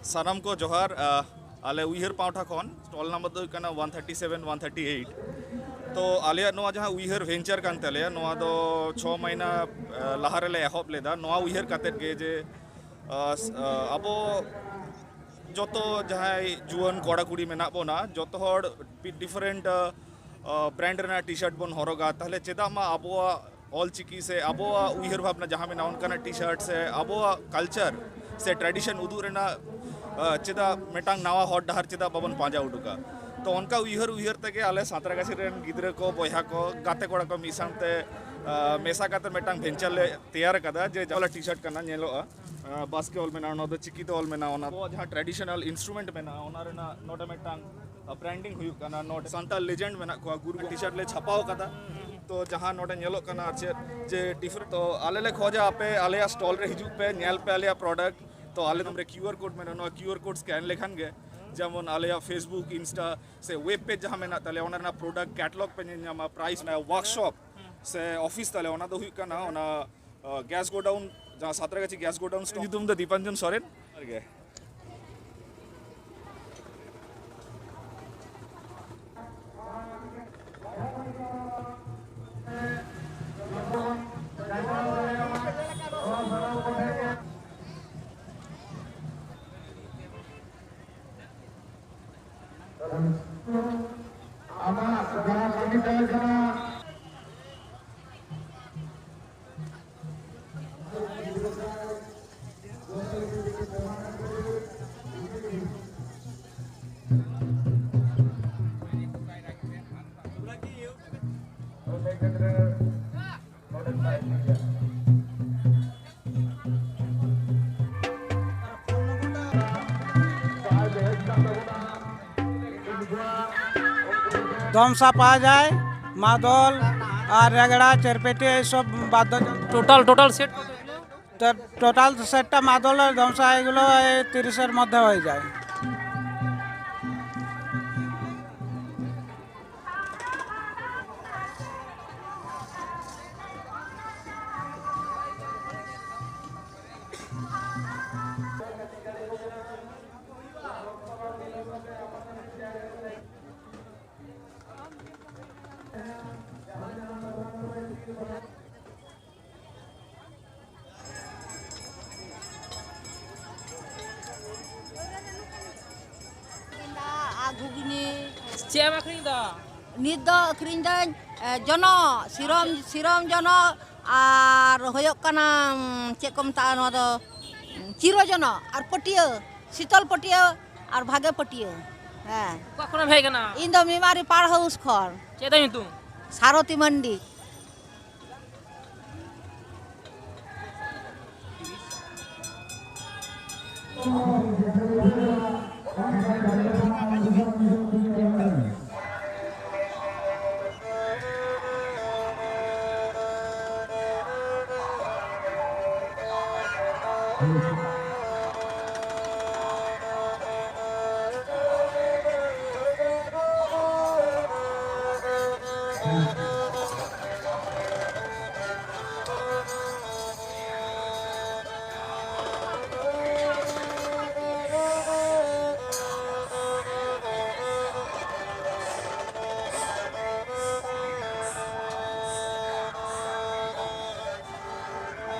ᱥᱟᱱᱟᱢ ᱠᱚ ᱡᱚᱦᱟᱨ᱾ ᱟᱦ, ᱟᱞᱮ ᱩᱭᱦᱟᱹᱨ ᱯᱟᱣᱴᱷᱟ ᱠᱷᱚᱱ ᱥᱴᱚᱞ ᱱᱟᱢᱵᱟᱨ ᱫᱚ ᱦᱩᱭᱩᱜ ᱠᱟᱱᱟ one thirty seven, one thirty eight. ᱛᱚ ᱟᱞᱮᱭᱟᱜ ᱱᱚᱣᱟ ᱡᱟᱦᱟᱸ ᱩᱭᱦᱟᱹᱨ ᱵᱷᱮᱧᱪᱟᱨ ᱠᱟᱱ ᱛᱟᱞᱮᱭᱟ, ᱱᱚᱣᱟ ᱫᱚ ᱪᱷᱚ ᱢᱟᱹᱦᱱᱟᱹ, ᱟᱦ, ᱞᱟᱦᱟ ᱨᱮᱞᱮ ᱮᱦᱚᱵ ᱞᱮᱫᱟ᱾ ᱱᱚᱣᱟ ᱩᱭᱦᱟᱹᱨ ᱠᱟᱛᱮᱫ ᱜᱮ ᱡᱮ, ᱟᱦ, ᱟᱦ, ᱟᱵᱚ ᱡᱚᱛᱚ ᱡᱟᱦᱟᱸᱭ ᱡᱩᱣᱟᱹᱱ ᱠᱚᱲᱟ ᱠᱩᱲᱤ ᱢᱮᱱᱟᱜ ᱵᱚᱱᱟ, ᱡᱚᱛᱚ ᱦᱚᱲ ᱰᱤᱯᱷᱟᱨᱮᱱᱴ, ᱟᱦ, ᱟᱦ, ᱵᱨᱮᱱᱰ ᱨᱮᱱᱟᱜ ᱴᱤ ᱥᱟᱨᱴ ᱵᱚᱱ ᱦᱚᱨᱚᱜᱟ, ᱛᱟᱦᱞᱮ ᱪᱮᱫᱟᱜ ᱢᱟ ᱟᱵᱚᱣᱟᱜ ᱚᱞ ᱪᱤᱠᱤ ᱥᱮ ᱟᱵᱚᱣᱟᱜ ᱩᱭᱦᱟᱹᱨ ᱵᱷᱟᱵᱽᱱᱟ ᱡᱟᱦᱟᱸ ᱢᱮᱱᱟᱜᱼᱟ, ᱚᱱᱠᱟᱱᱟᱜ ᱴᱤ ᱥᱟᱨᱴ ᱥᱮ ᱟᱵᱚᱣᱟᱜ ᱠᱟᱞᱪᱟᱨ ᱥᱮ ᱴᱨᱟᱰᱤᱥᱚᱱ ᱩᱫᱩᱜ ᱨᱮᱱᱟᱜ, ᱟᱦ, ᱪᱮᱫᱟᱜ ᱢᱤᱫᱴᱟᱝ ᱱᱟᱣᱟ ᱦᱚᱨ ᱰᱟᱦᱟᱨ ᱪᱮᱫᱟᱜ ᱵᱟᱵᱚᱱ ᱯᱟᱸᱡᱟ ᱩᱰᱩᱠᱟ? ᱛᱚ ᱚᱱᱠᱟ ᱩᱭᱦᱟᱹᱨ ᱩᱭᱦᱟᱹᱨ ᱛᱮᱜᱮ ᱟᱞᱮ ᱥᱟᱸᱛᱨᱟᱜᱟᱪᱷᱤ ᱨᱮᱱ ᱜᱤᱫᱽᱨᱟᱹ ᱠᱚ, ᱵᱚᱭᱦᱟ ᱠᱚ, ᱜᱟᱛᱮ ᱠᱚᱲᱟ ᱠᱚ ᱢᱤᱫ ᱥᱟᱶᱛᱮ, ᱟᱦ, ᱢᱮᱥᱟ ᱠᱟᱛᱮ ᱢᱤᱫᱴᱟᱝ ᱵᱷᱮᱧᱪᱟᱨ ᱞᱮ ᱛᱮᱭᱟᱨ ᱟᱠᱟᱫᱟ, ᱡᱮ ᱡᱟᱦᱟᱸ ᱴᱤ ᱥᱟᱨᱴ ᱠᱟᱱᱟ, ᱧᱮᱞᱚᱜᱼᱟ, ᱟᱦ, ᱵᱟᱥᱠᱮ ᱚᱞ ᱢᱮᱱᱟᱜᱼᱟ, ᱚᱱᱟ ᱫᱚ ᱪᱤᱠᱤᱛᱮ ᱚᱞ ᱢᱮᱱᱟᱜᱼᱟ, ᱚᱱᱟ ᱟᱵᱚᱣᱟᱜ ᱡᱟᱦᱟᱸ ᱴᱨᱟᱰᱤᱥᱚᱱᱟᱞ ᱤᱱᱥᱴᱨᱩᱢᱮᱱᱴ ᱢᱮᱱᱟᱜᱼᱟ, ᱚᱱᱟ ᱨᱮᱱᱟᱜ ᱱᱚᱰᱮ ᱢᱤᱫᱴᱟᱝ, ᱟᱦ, ᱵᱨᱟᱱᱰᱤᱝ ᱦᱩᱭᱩᱜ ᱠᱟᱱᱟ᱾ ᱱᱚᱰᱮ ᱥᱟᱱᱛᱟᱲ ᱞᱮᱡᱮᱱᱰ ᱢᱮᱱᱟᱜ ᱠᱚᱣᱟ, ᱜᱩᱨᱩ ᱴᱤ ᱥᱟᱨᱴ ᱞᱮ ᱪᱷᱟᱯᱟᱣ ᱟᱠᱟᱫᱟ᱾ ᱛᱚ ᱡᱟᱦᱟᱸ ᱱᱚᱰᱮ ᱧᱮᱞᱚᱜ ᱠᱟᱱᱟ ᱟᱨ ᱪᱮᱫ ᱡᱮ ᱰᱤᱯᱷᱟᱨᱮᱱᱴ, ᱛᱚ ᱟᱞᱮ ᱞᱮ ᱠᱷᱚᱡᱟ ᱟᱯᱮ ᱟᱞᱮᱭᱟᱜ ᱥᱴᱚᱞ ᱨᱮ ᱦᱤᱡᱩᱜ ᱯᱮ, ᱧᱮᱞ ᱯᱮ ᱟᱞᱮᱭᱟᱜ ᱯᱨᱚᱰᱟᱠᱴ᱾ ᱛᱚ ᱟᱞᱮ ᱱᱚᱰᱮ ᱠᱤᱭᱩ ᱟᱨ ᱠᱳᱰ ᱢᱮᱱᱟᱜᱼᱟ, ᱱᱚᱣᱟ ᱠᱤᱭᱩ ᱟᱨ ᱠᱳᱰ ᱥᱠᱮᱱ ᱞᱮᱠᱷᱟᱱ ᱜᱮ ᱡᱮᱢᱚᱱ ᱟᱞᱮᱭᱟᱜ ᱯᱷᱮᱥᱵᱩᱠ, ᱤᱱᱥᱴᱟ ᱥᱮ ᱣᱮᱵ ᱯᱮᱡᱽ ᱡᱟᱦᱟᱸ ᱢᱮᱱᱟᱜ ᱛᱟᱞᱮᱭᱟ, ᱚᱱᱟ ᱨᱮᱱᱟᱜ ᱯᱨᱚᱰᱟᱠᱴ ᱠᱮᱴᱟᱞᱚᱜ ᱯᱮ ᱧᱮᱞ ᱧᱟᱢᱟ, ᱯᱨᱟᱭᱤᱥ ᱢᱮᱱᱟᱜᱼᱟ᱾ ᱳᱣᱟᱨᱠᱥᱚᱯ ᱥᱮ ᱚᱯᱷᱤᱥ ᱛᱟᱞᱮ, ᱚᱱᱟ ᱫᱚ ᱦᱩᱭᱩᱜ ᱠᱟᱱᱟ ᱚᱱᱟ, ᱟᱦ, ᱜᱮᱥ ᱜᱳᱰᱟᱣᱩᱱ, ᱡᱟᱦᱟᱸ ᱥᱟᱸᱛᱨᱟᱜᱟᱪᱷᱤ ᱜᱮᱥ ᱜᱳᱰᱟᱣᱩᱱ ᱥᱴᱚᱞ᱾ ᱧᱩᱛᱩᱢ ᱫᱚ ᱫᱤᱯᱟᱧᱡᱚᱱ ᱥᱚᱨᱮᱱ᱾ ᱡᱚᱦᱟᱨ ᱜᱮ᱾ ᱟᱢᱟᱜ ᱡᱟᱦᱟᱸ ᱠᱟᱹᱢᱤ ᱛᱟᱦᱮᱸ ᱠᱟᱱᱟ, ᱫᱷᱚᱢᱥᱟ ᱯᱟᱣᱟ যায়, মাদল আর রেগড়া, চেরপেটি, এইসব বাদ্যযন্ত্র। টোটাল, টোটাল সেট কত এগুলো? তো টোটাল সেটটা মাদল আর ধ্বংসা এগুলো এই তিরিশের মধ্যে হয়ে যায়। ᱟᱨ ᱜᱷᱩᱜᱽᱱᱤ᱾ ᱪᱮᱫ ᱮᱢ ᱟᱹᱠᱷᱨᱤᱧ ᱮᱫᱟ? ᱱᱤᱛ ᱫᱚ ᱟᱹᱠᱷᱨᱤᱧ ᱫᱟᱹᱧ, ᱮ, ᱡᱚᱱᱚᱜ, ᱥᱤᱨᱚᱢ, ᱥᱤᱨᱚᱢ ᱡᱚᱱᱚᱜ ᱟᱨ ᱦᱩᱭᱩᱜ ᱠᱟᱱᱟ, ᱩᱸ, ᱪᱮᱫ ᱠᱚ ᱢᱮᱛᱟᱜᱼᱟ ᱱᱚᱣᱟ ᱫᱚ, ᱩᱸ, ᱪᱤᱨᱚ ᱡᱚᱱᱚᱜ ᱟᱨ ᱯᱟᱹᱴᱭᱟᱹ, ᱥᱤᱛᱚᱞ ᱯᱟᱹᱴᱭᱟᱹ ᱟᱨ ᱵᱷᱟᱜᱮ ᱯᱟᱹᱴᱭᱟᱹ᱾ ᱦᱮᱸ᱾ ᱚᱠᱟ ᱠᱷᱚᱱᱮᱢ ᱦᱮᱡ ᱟᱠᱟᱱᱟ? ᱤᱧ ᱫᱚ ᱢᱮᱢᱟᱨᱤ ᱯᱟᱲ ᱦᱟᱣᱩᱥ ᱠᱷᱚᱱ᱾ ᱪᱮᱫ ᱛᱟᱢ ᱧᱩᱛᱩᱢ? ᱥᱟᱨᱚᱛᱤ ᱢᱟᱱᱰᱤ᱾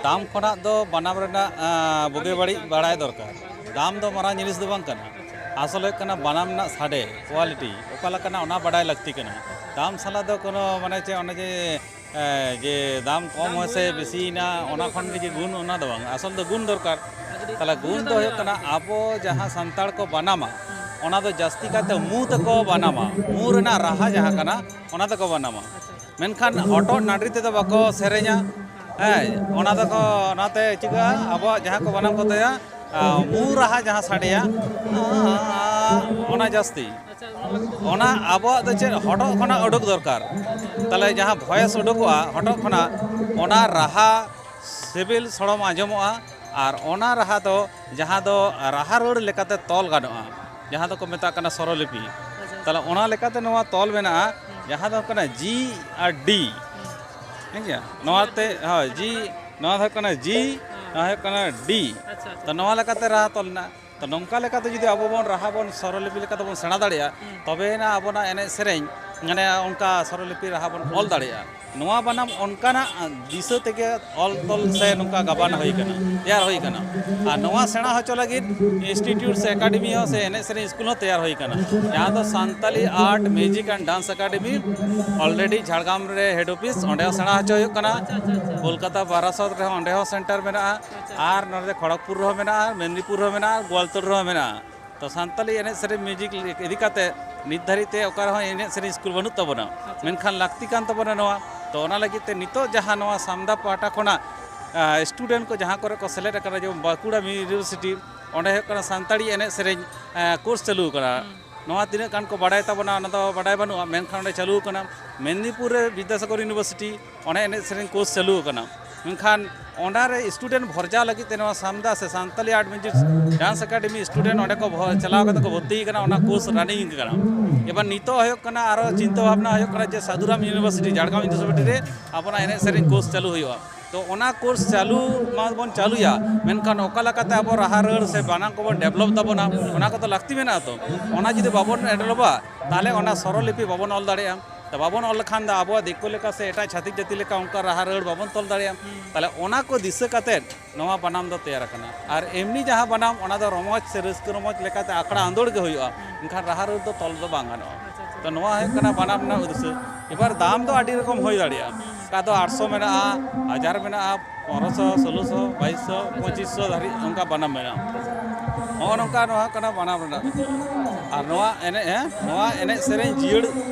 ᱫᱟᱢ ᱠᱷᱚᱱᱟᱜ ᱫᱚ ᱵᱟᱱᱟᱢ ᱨᱮᱱᱟᱜ, ᱟᱸ, ᱵᱩᱜᱤ ᱵᱟᱹᱲᱤᱡ ᱵᱟᱲᱟᱭ ᱫᱚᱨᱠᱟᱨ᱾ ᱫᱟᱢ ᱫᱚ ᱢᱟᱨᱟᱝ ᱡᱤᱱᱤᱥ ᱫᱚ ᱵᱟᱝ ᱠᱟᱱᱟ, ᱟᱥᱚᱞ ᱦᱩᱭᱩᱜ ᱠᱟᱱᱟ ᱵᱟᱱᱟᱢ ᱨᱮᱱᱟᱜ ᱥᱟᱰᱮ, ᱠᱳᱣᱟᱞᱤᱴᱤ ᱚᱠᱟ ᱞᱮᱠᱟᱱᱟ ᱚᱱᱟ ᱵᱟᱰᱟᱭ ᱞᱟᱹᱠᱛᱤ ᱠᱟᱱᱟ᱾ ᱫᱟᱢ ᱥᱟᱞᱟᱜ ᱫᱚ ᱠᱳᱱᱳ ᱢᱟᱱᱮ ᱪᱮᱫ ᱚᱱᱮ ᱡᱮ, ᱮᱸ, ᱡᱮ ᱫᱟᱢ ᱠᱚᱢ ᱦᱚᱭ ᱥᱮ ᱵᱮᱥᱤᱭᱮᱱᱟ ᱚᱱᱟ ᱠᱷᱚᱱ ᱜᱮ ᱡᱮ ᱜᱩᱱ ᱚᱱᱟ ᱫᱚ ᱵᱟᱝ, ᱟᱥᱚᱞ ᱫᱚ ᱜᱩᱱ ᱫᱚᱨᱠᱟᱨ᱾ ᱛᱟᱦᱚᱞᱮ ᱜᱩᱱ ᱫᱚ ᱦᱩᱭᱩᱜ ᱠᱟᱱᱟ ᱟᱵᱚ ᱡᱟᱦᱟᱸ ᱥᱟᱱᱛᱟᱲ ᱠᱚ ᱵᱟᱱᱟᱢᱟ ᱚᱱᱟ ᱫᱚ ᱡᱟᱹᱥᱛᱤ ᱠᱟᱭᱛᱮ ᱢᱩ ᱛᱮᱠᱚ ᱵᱟᱱᱟᱢᱟ, ᱢᱩ ᱨᱮᱱᱟᱜ ᱨᱟᱦᱟ ᱡᱟᱦᱟᱸ ᱠᱟᱱᱟ ᱚᱱᱟ ᱛᱮᱠᱚ ᱵᱟᱱᱟᱢᱟ᱾ ᱢᱮᱱᱠᱷᱟᱱ ᱦᱚᱴᱚᱜ ᱱᱟᱹᱰᱨᱤ ᱛᱮᱫᱚ ᱵᱟᱠᱚ ᱥᱮᱨᱮᱧᱟ᱾ ᱦᱮᱸ, ᱚᱱᱟ ᱫᱚᱠᱚ, ᱚᱱᱟᱛᱮ ᱪᱤᱠᱟᱹᱜᱼᱟ, ᱟᱵᱚᱣᱟᱜ ᱡᱟᱦᱟᱸ ᱠᱚ ᱵᱟᱱᱟᱢ ᱠᱚ ᱛᱟᱭᱟ, ᱟᱸ, ᱢᱩ ᱨᱟᱦᱟ ᱡᱟᱦᱟᱸ ᱥᱟᱰᱮᱭᱟ, ᱚᱱᱟ ᱡᱟᱹᱥᱛᱤ᱾ ᱚᱱᱟ ᱟᱵᱚᱣᱟᱜ ᱫᱚ ᱪᱮᱫ, ᱦᱚᱴᱚᱜ ᱠᱷᱚᱱᱟᱜ ᱩᱰᱩᱠ ᱫᱚᱨᱠᱟᱨ᱾ ᱛᱟᱦᱞᱮ ᱡᱟᱦᱟᱸ ᱵᱷᱚᱭᱮᱥ ᱩᱰᱩᱠᱚᱜᱼᱟ ᱦᱚᱴᱚᱜ ᱠᱷᱚᱱᱟᱜ, ᱚᱱᱟ ᱨᱟᱦᱟ ᱥᱤᱵᱤᱞ ᱥᱚᱲᱚᱢ ᱟᱸᱡᱚᱢᱚᱜᱼᱟ᱾ ᱟᱨ ᱚᱱᱟ ᱨᱟᱦᱟ ᱫᱚ, ᱡᱟᱦᱟᱸ ᱫᱚ ᱨᱟᱦᱟ ᱨᱟᱹᱲ ᱞᱮᱠᱟᱛᱮ ᱛᱚᱞ ᱜᱟᱱᱚᱜᱼᱟ, ᱡᱟᱦᱟᱸ ᱫᱚᱠᱚ ᱢᱮᱛᱟᱜ ᱠᱟᱱᱟ ᱥᱚᱨᱚᱞᱤᱯᱤ᱾ ᱛᱟᱦᱞᱮ ᱚᱱᱟ ᱞᱮᱠᱟᱛᱮ ᱱᱚᱣᱟ ᱛᱚᱞ ᱢᱮᱱᱟᱜᱼᱟ, ᱡᱟᱦᱟᱸ ᱫᱚ ᱦᱩᱭᱩᱜ ᱠᱟᱱᱟ ᱡᱤ ᱟᱨ ᱰᱤ᱾ ᱴᱷᱤᱠ ᱜᱮᱭᱟ? ᱱᱚᱣᱟ ᱛᱮ, ᱦᱳᱭ, ᱡᱤ, ᱱᱚᱣᱟ ᱫᱚ ᱦᱩᱭᱩᱜ ᱠᱟᱱᱟ ᱡᱤ, ᱱᱚᱣᱟ ᱦᱩᱭᱩᱜ ᱠᱟᱱᱟ ᱰᱤ᱾ ᱛᱚ ᱱᱚᱣᱟ ᱞᱮᱠᱟᱛᱮ ᱨᱟᱦᱟ ᱛᱚᱞ ᱢᱮᱱᱟᱜᱼᱟ᱾ ᱛᱚ ᱱᱚᱝᱠᱟ ᱞᱮᱠᱟᱛᱮ ᱡᱩᱫᱤ ᱟᱵᱚ ᱵᱚᱱ ᱨᱟᱦᱟ ᱵᱚᱱ ᱥᱚᱨᱚᱞᱤᱯᱤ ᱞᱮᱠᱟ ᱛᱮᱵᱚᱱ ᱥᱮᱬᱟ ᱫᱟᱲᱮᱭᱟᱜᱼᱟ, ᱛᱚᱵᱮᱭᱮᱱᱟ ᱟᱵᱚᱱᱟᱜ ᱮᱱᱮᱡ ᱥᱮᱨᱮᱧ ᱢᱟᱱᱮ ᱚᱱᱠᱟ ᱥᱚᱨᱚᱞᱤᱯᱤ ᱨᱟᱦᱟ ᱵᱚᱱ ᱚᱞ ᱫᱟᱲᱮᱭᱟᱜᱼᱟ᱾ ᱱᱚᱣᱟ ᱵᱟᱱᱟᱢ ᱚᱱᱠᱟᱱᱟᱜ ᱫᱤᱥᱟᱹ ᱛᱮᱜᱮ ᱚᱞ ᱛᱚᱞ ᱥᱮ ᱱᱚᱝᱠᱟ ᱜᱟᱵᱟᱱ ᱦᱩᱭ ᱠᱟᱱᱟ, ᱛᱮᱭᱟᱨ ᱦᱩᱭ ᱠᱟᱱᱟ᱾ ᱟᱨ ᱱᱚᱣᱟ ᱥᱮᱬᱟ ᱦᱚᱪᱚ ᱞᱟᱹᱜᱤᱫ ᱤᱱᱥᱴᱤᱴᱤᱭᱩᱴ ᱥᱮ ᱮᱠᱟᱰᱮᱢᱤ ᱦᱚᱸ ᱥᱮ ᱮᱱᱮᱡ ᱥᱮᱨᱮᱧ ᱥᱠᱩᱞ ᱦᱚᱸ ᱛᱮᱭᱟᱨ ᱦᱩᱭ ᱠᱟᱱᱟ, ᱡᱟᱦᱟᱸ ᱫᱚ Santali art, music and dance academy. Already Jhargram ᱨᱮ ᱦᱮᱰ ᱚᱯᱷᱤᱥ, ᱚᱸᱰᱮ ᱦᱚᱸ ᱥᱮᱬᱟ ᱦᱚᱪᱚ ᱦᱩᱭᱩᱜ ᱠᱟᱱᱟ᱾ ᱠᱳᱞᱠᱟᱛᱟ ᱵᱟᱨᱟᱥᱚᱛ ᱨᱮᱦᱚᱸ, ᱚᱸᱰᱮ ᱦᱚᱸ ᱥᱮᱱᱴᱟᱨ ᱢᱮᱱᱟᱜᱼᱟ᱾ ᱟᱨ ᱱᱚᱰᱮ ᱠᱷᱚᱲᱚᱜᱽᱯᱩᱨ ᱨᱮᱦᱚᱸ ᱢᱮᱱᱟᱜᱼᱟ, ᱢᱮᱫᱽᱱᱤᱯᱩᱨ ᱨᱮᱦᱚᱸ ᱢᱮᱱᱟᱜᱼᱟ, ᱜᱳᱣᱟᱞᱛᱳᱲ ᱨᱮᱦᱚᱸ ᱢᱮᱱᱟᱜᱼᱟ᱾ ᱛᱚ ᱥᱟᱱᱛᱟᱞᱤ ᱮᱱᱮᱡ ᱥᱮᱨᱮᱧ ᱢᱤᱣᱡᱤᱠ ᱤᱫᱤ ᱠᱟᱛᱮ ᱱᱤᱛ ᱫᱷᱟᱹᱨᱤᱡ ᱛᱮ ᱚᱠᱟ ᱨᱮᱦᱚᱸ ᱮᱱᱮᱡ ᱥᱮᱨᱮᱧ ᱥᱠᱩᱞ ᱵᱟᱹᱱᱩᱜ ᱛᱟᱵᱚᱱᱟ, ᱢᱮᱱᱠᱷᱟᱱ ᱞᱟᱹᱠᱛᱤ ᱠᱟᱱ ᱛᱟᱵᱚᱱᱟ ᱱᱚᱣᱟ᱾ ᱛᱚ ᱚᱱᱟ ᱞᱟᱹᱜᱤᱫ ᱛᱮ ᱱᱤᱛᱚᱜ ᱡᱟᱦᱟᱸ ᱱᱚᱣᱟ ᱥᱟᱢᱫᱟ ᱯᱟᱦᱴᱟ ᱠᱷᱚᱱᱟᱜ ᱥᱴᱩᱰᱮᱱᱴ ᱠᱚ ᱡᱟᱦᱟᱸ ᱠᱚᱨᱮ ᱠᱚ ᱥᱮᱞᱮᱫ ᱟᱠᱟᱱᱟ, ᱡᱮᱢᱚᱱ ᱵᱟᱸᱠᱩᱲᱟ ᱤᱭᱩᱱᱤᱵᱷᱟᱨᱥᱤᱴᱤ, ᱚᱸᱰᱮ ᱦᱩᱭᱩᱜ ᱠᱟᱱᱟ ᱥᱟᱱᱛᱟᱲᱤ ᱮᱱᱮᱡ ᱥᱮᱨᱮᱧ ᱠᱳᱨᱥ ᱪᱟᱹᱞᱩ ᱟᱠᱟᱱᱟ᱾ ᱱᱚᱣᱟ ᱛᱤᱱᱟᱹᱜ ᱜᱟᱱ ᱠᱚ ᱵᱟᱲᱟᱭ ᱛᱟᱵᱚᱱᱟ, ᱚᱱᱟ ᱫᱚ ᱵᱟᱰᱟᱭ ᱵᱟᱹᱱᱩᱜᱼᱟ, ᱢᱮᱱᱠᱷᱟᱱ ᱚᱸᱰᱮ ᱪᱟᱹᱞᱩ ᱟᱠᱟᱱᱟ᱾ ᱢᱮᱫᱽᱱᱤᱯᱩᱨ ᱨᱮ ᱵᱤᱫᱽᱫᱟᱥᱟᱜᱚᱨ ᱤᱭᱩᱱᱤᱵᱷᱟᱨᱥᱤᱴᱤ, ᱚᱸᱰᱮ ᱮᱱᱮᱡ ᱥᱮᱨᱮᱧ ᱠᱳᱨᱥ ᱪᱟᱹᱞᱩ ᱟᱠᱟᱱᱟ᱾ ᱢᱮᱱᱠᱷᱟᱱ ᱚᱱᱟ ᱨᱮ ᱥᱴᱩᱰᱮᱱᱴ ᱵᱷᱚᱨᱡᱟᱣ ᱞᱟᱹᱜᱤᱫ ᱛᱮ ᱱᱚᱣᱟ ᱥᱟᱢᱫᱟ ᱥᱮ Santali art music dance academy student ᱚᱸᱰᱮ ᱠᱚ ᱵᱷᱚ-, ᱪᱟᱞᱟᱣ ᱠᱟᱛᱮ ᱠᱚ ᱵᱷᱚᱨᱛᱤ ᱟᱠᱟᱱᱟ, ᱚᱱᱟ ᱠᱳᱨᱥ ᱨᱟᱱᱤᱝ ᱟᱠᱟᱱᱟ᱾ ᱮᱵᱟᱨ ᱱᱤᱛᱚᱜ ᱦᱩᱭᱩᱜ ᱠᱟᱱᱟ, ᱟᱨᱚ ᱪᱤᱱᱛᱟᱹ ᱵᱷᱟᱵᱽᱱᱟ ᱦᱩᱭᱩᱜ ᱠᱟᱱᱟ ᱡᱮ ᱥᱟᱹᱫᱷᱩᱨᱟᱢ ᱤᱭᱩᱱᱤᱵᱷᱟᱨᱥᱤᱴᱤ, ᱡᱷᱟᱲᱜᱨᱟᱢ ᱤᱭᱩᱱᱤᱵᱷᱟᱨᱥᱤᱴᱤ ᱨᱮ ᱟᱵᱚᱱᱟᱜ ᱮᱱᱮᱡ ᱥᱮᱨᱮᱧ ᱠᱳᱨᱥ ᱪᱟᱹᱞᱩ ᱦᱩᱭᱩᱜᱼᱟ᱾ ᱛᱚ ᱚᱱᱟ ᱠᱳᱨᱥ ᱪᱟᱹᱞᱩ ᱢᱟᱵᱚᱱ ᱪᱟᱹᱞᱩᱭᱟ, ᱢᱮᱱᱠᱷᱟᱱ ᱚᱠᱟ ᱞᱮᱠᱟᱛᱮ ᱟᱵᱚ ᱨᱟᱦᱟ ᱨᱟᱹᱲ ᱥᱮ ᱵᱟᱱᱟᱢ ᱠᱚᱵᱚᱱ ᱰᱮᱵᱷᱞᱚᱯ ᱛᱟᱵᱚᱱᱟ, ᱚᱱᱟ ᱠᱚᱫᱚ ᱞᱟᱹᱠᱛᱤ ᱢᱮᱱᱟᱜᱼᱟ᱾ ᱛᱚ ᱚᱱᱟ ᱡᱩᱫᱤ ᱵᱟᱵᱚᱱ ᱰᱮᱵᱷᱞᱚᱯᱟ, ᱛᱟᱦᱚᱞᱮ ᱚᱱᱟ ᱥᱚᱨᱚᱞᱤᱯᱤ ᱵᱟᱵᱚᱱ ᱚᱞ ᱫᱟᱲᱮᱭᱟᱜᱼᱟ᱾ ᱛᱚ ᱵᱟᱵᱚᱱ ᱚᱞ ᱞᱮᱠᱷᱟᱱ ᱫᱚ ᱟᱵᱚᱣᱟᱜ ᱫᱤᱠᱩ ᱞᱮᱠᱟ ᱥᱮ ᱮᱴᱟᱜ ᱪᱷᱟᱹᱛᱤᱠ ᱡᱟᱹᱛᱤ ᱞᱮᱠᱟ ᱚᱱᱠᱟ ᱨᱟᱦᱟ ᱨᱟᱹᱲ ᱵᱟᱵᱚᱱ ᱛᱚᱞ ᱫᱟᱲᱮᱭᱟᱜᱼᱟ᱾ ᱛᱟᱦᱚᱞᱮ ᱚᱱᱟ ᱠᱚ ᱫᱤᱥᱟᱹ ᱠᱟᱛᱮᱫ ᱱᱚᱣᱟ ᱵᱟᱱᱟᱢ ᱫᱚ ᱛᱮᱭᱟᱨ ᱟᱠᱟᱱᱟ᱾ ᱟᱨ ᱮᱢᱱᱤ ᱡᱟᱦᱟᱸ ᱵᱟᱱᱟᱢ, ᱚᱱᱟ ᱫᱚ ᱨᱚᱢᱚᱡᱽ ᱥᱮ ᱨᱟᱹᱥᱠᱟᱹ ᱨᱚᱢᱚᱡᱽ ᱞᱮᱠᱟᱛᱮ ᱟᱠᱷᱲᱟ ᱟᱸᱫᱳᱲ ᱜᱮ ᱦᱩᱭᱩᱜᱼᱟ, ᱢᱮᱱᱠᱷᱟᱱ ᱨᱟᱦᱟ ᱨᱟᱹᱲ ᱫᱚ ᱛᱚᱞ ᱫᱚ ᱵᱟᱝ ᱜᱟᱱᱚᱜᱼᱟ᱾ ᱛᱚ ᱱᱚᱣᱟ ᱦᱩᱭᱩᱜ ᱠᱟᱱᱟ ᱵᱟᱱᱟᱢ ᱨᱮᱱᱟᱜ ᱩᱫᱽᱫᱮᱥᱥᱚ᱾ ᱮᱵᱟᱨ ᱫᱟᱢ ᱫᱚ ᱟᱹᱰᱤ ᱨᱚᱠᱚᱢ ᱦᱩᱭ ᱫᱟᱲᱮᱭᱟᱜᱼᱟ, ᱚᱠᱟ ᱫᱚ ᱟᱴᱥᱚ ᱢᱮᱱᱟᱜᱼᱟ, ᱦᱟᱡᱟᱨ ᱢᱮᱱᱟᱜᱼᱟ, ᱯᱚᱱᱨᱚᱥᱚ, ᱥᱳᱞᱳᱥᱚ, ᱵᱟᱭᱤᱥᱥᱚ, ᱯᱚᱸᱪᱤᱥᱥᱚ ᱫᱷᱟᱹᱨᱤᱡ ᱚᱱᱠᱟ ᱵᱟᱱᱟᱢ ᱢᱮᱱᱟᱜᱼᱟ᱾ ᱱᱚᱜᱼᱚ ᱱᱚᱝᱠᱟ ᱱᱚᱣᱟ ᱠᱟᱱᱟ ᱵᱟᱱᱟᱢ ᱨᱮᱱᱟᱜ᱾ ᱟᱨ ᱱᱚᱣᱟ ᱮᱱᱮᱡ, ᱦᱮᱸ, ᱱᱚᱣᱟ ᱮᱱᱮᱡ ᱥᱮᱨᱮᱧ ᱡᱤᱭᱟᱹᱲ,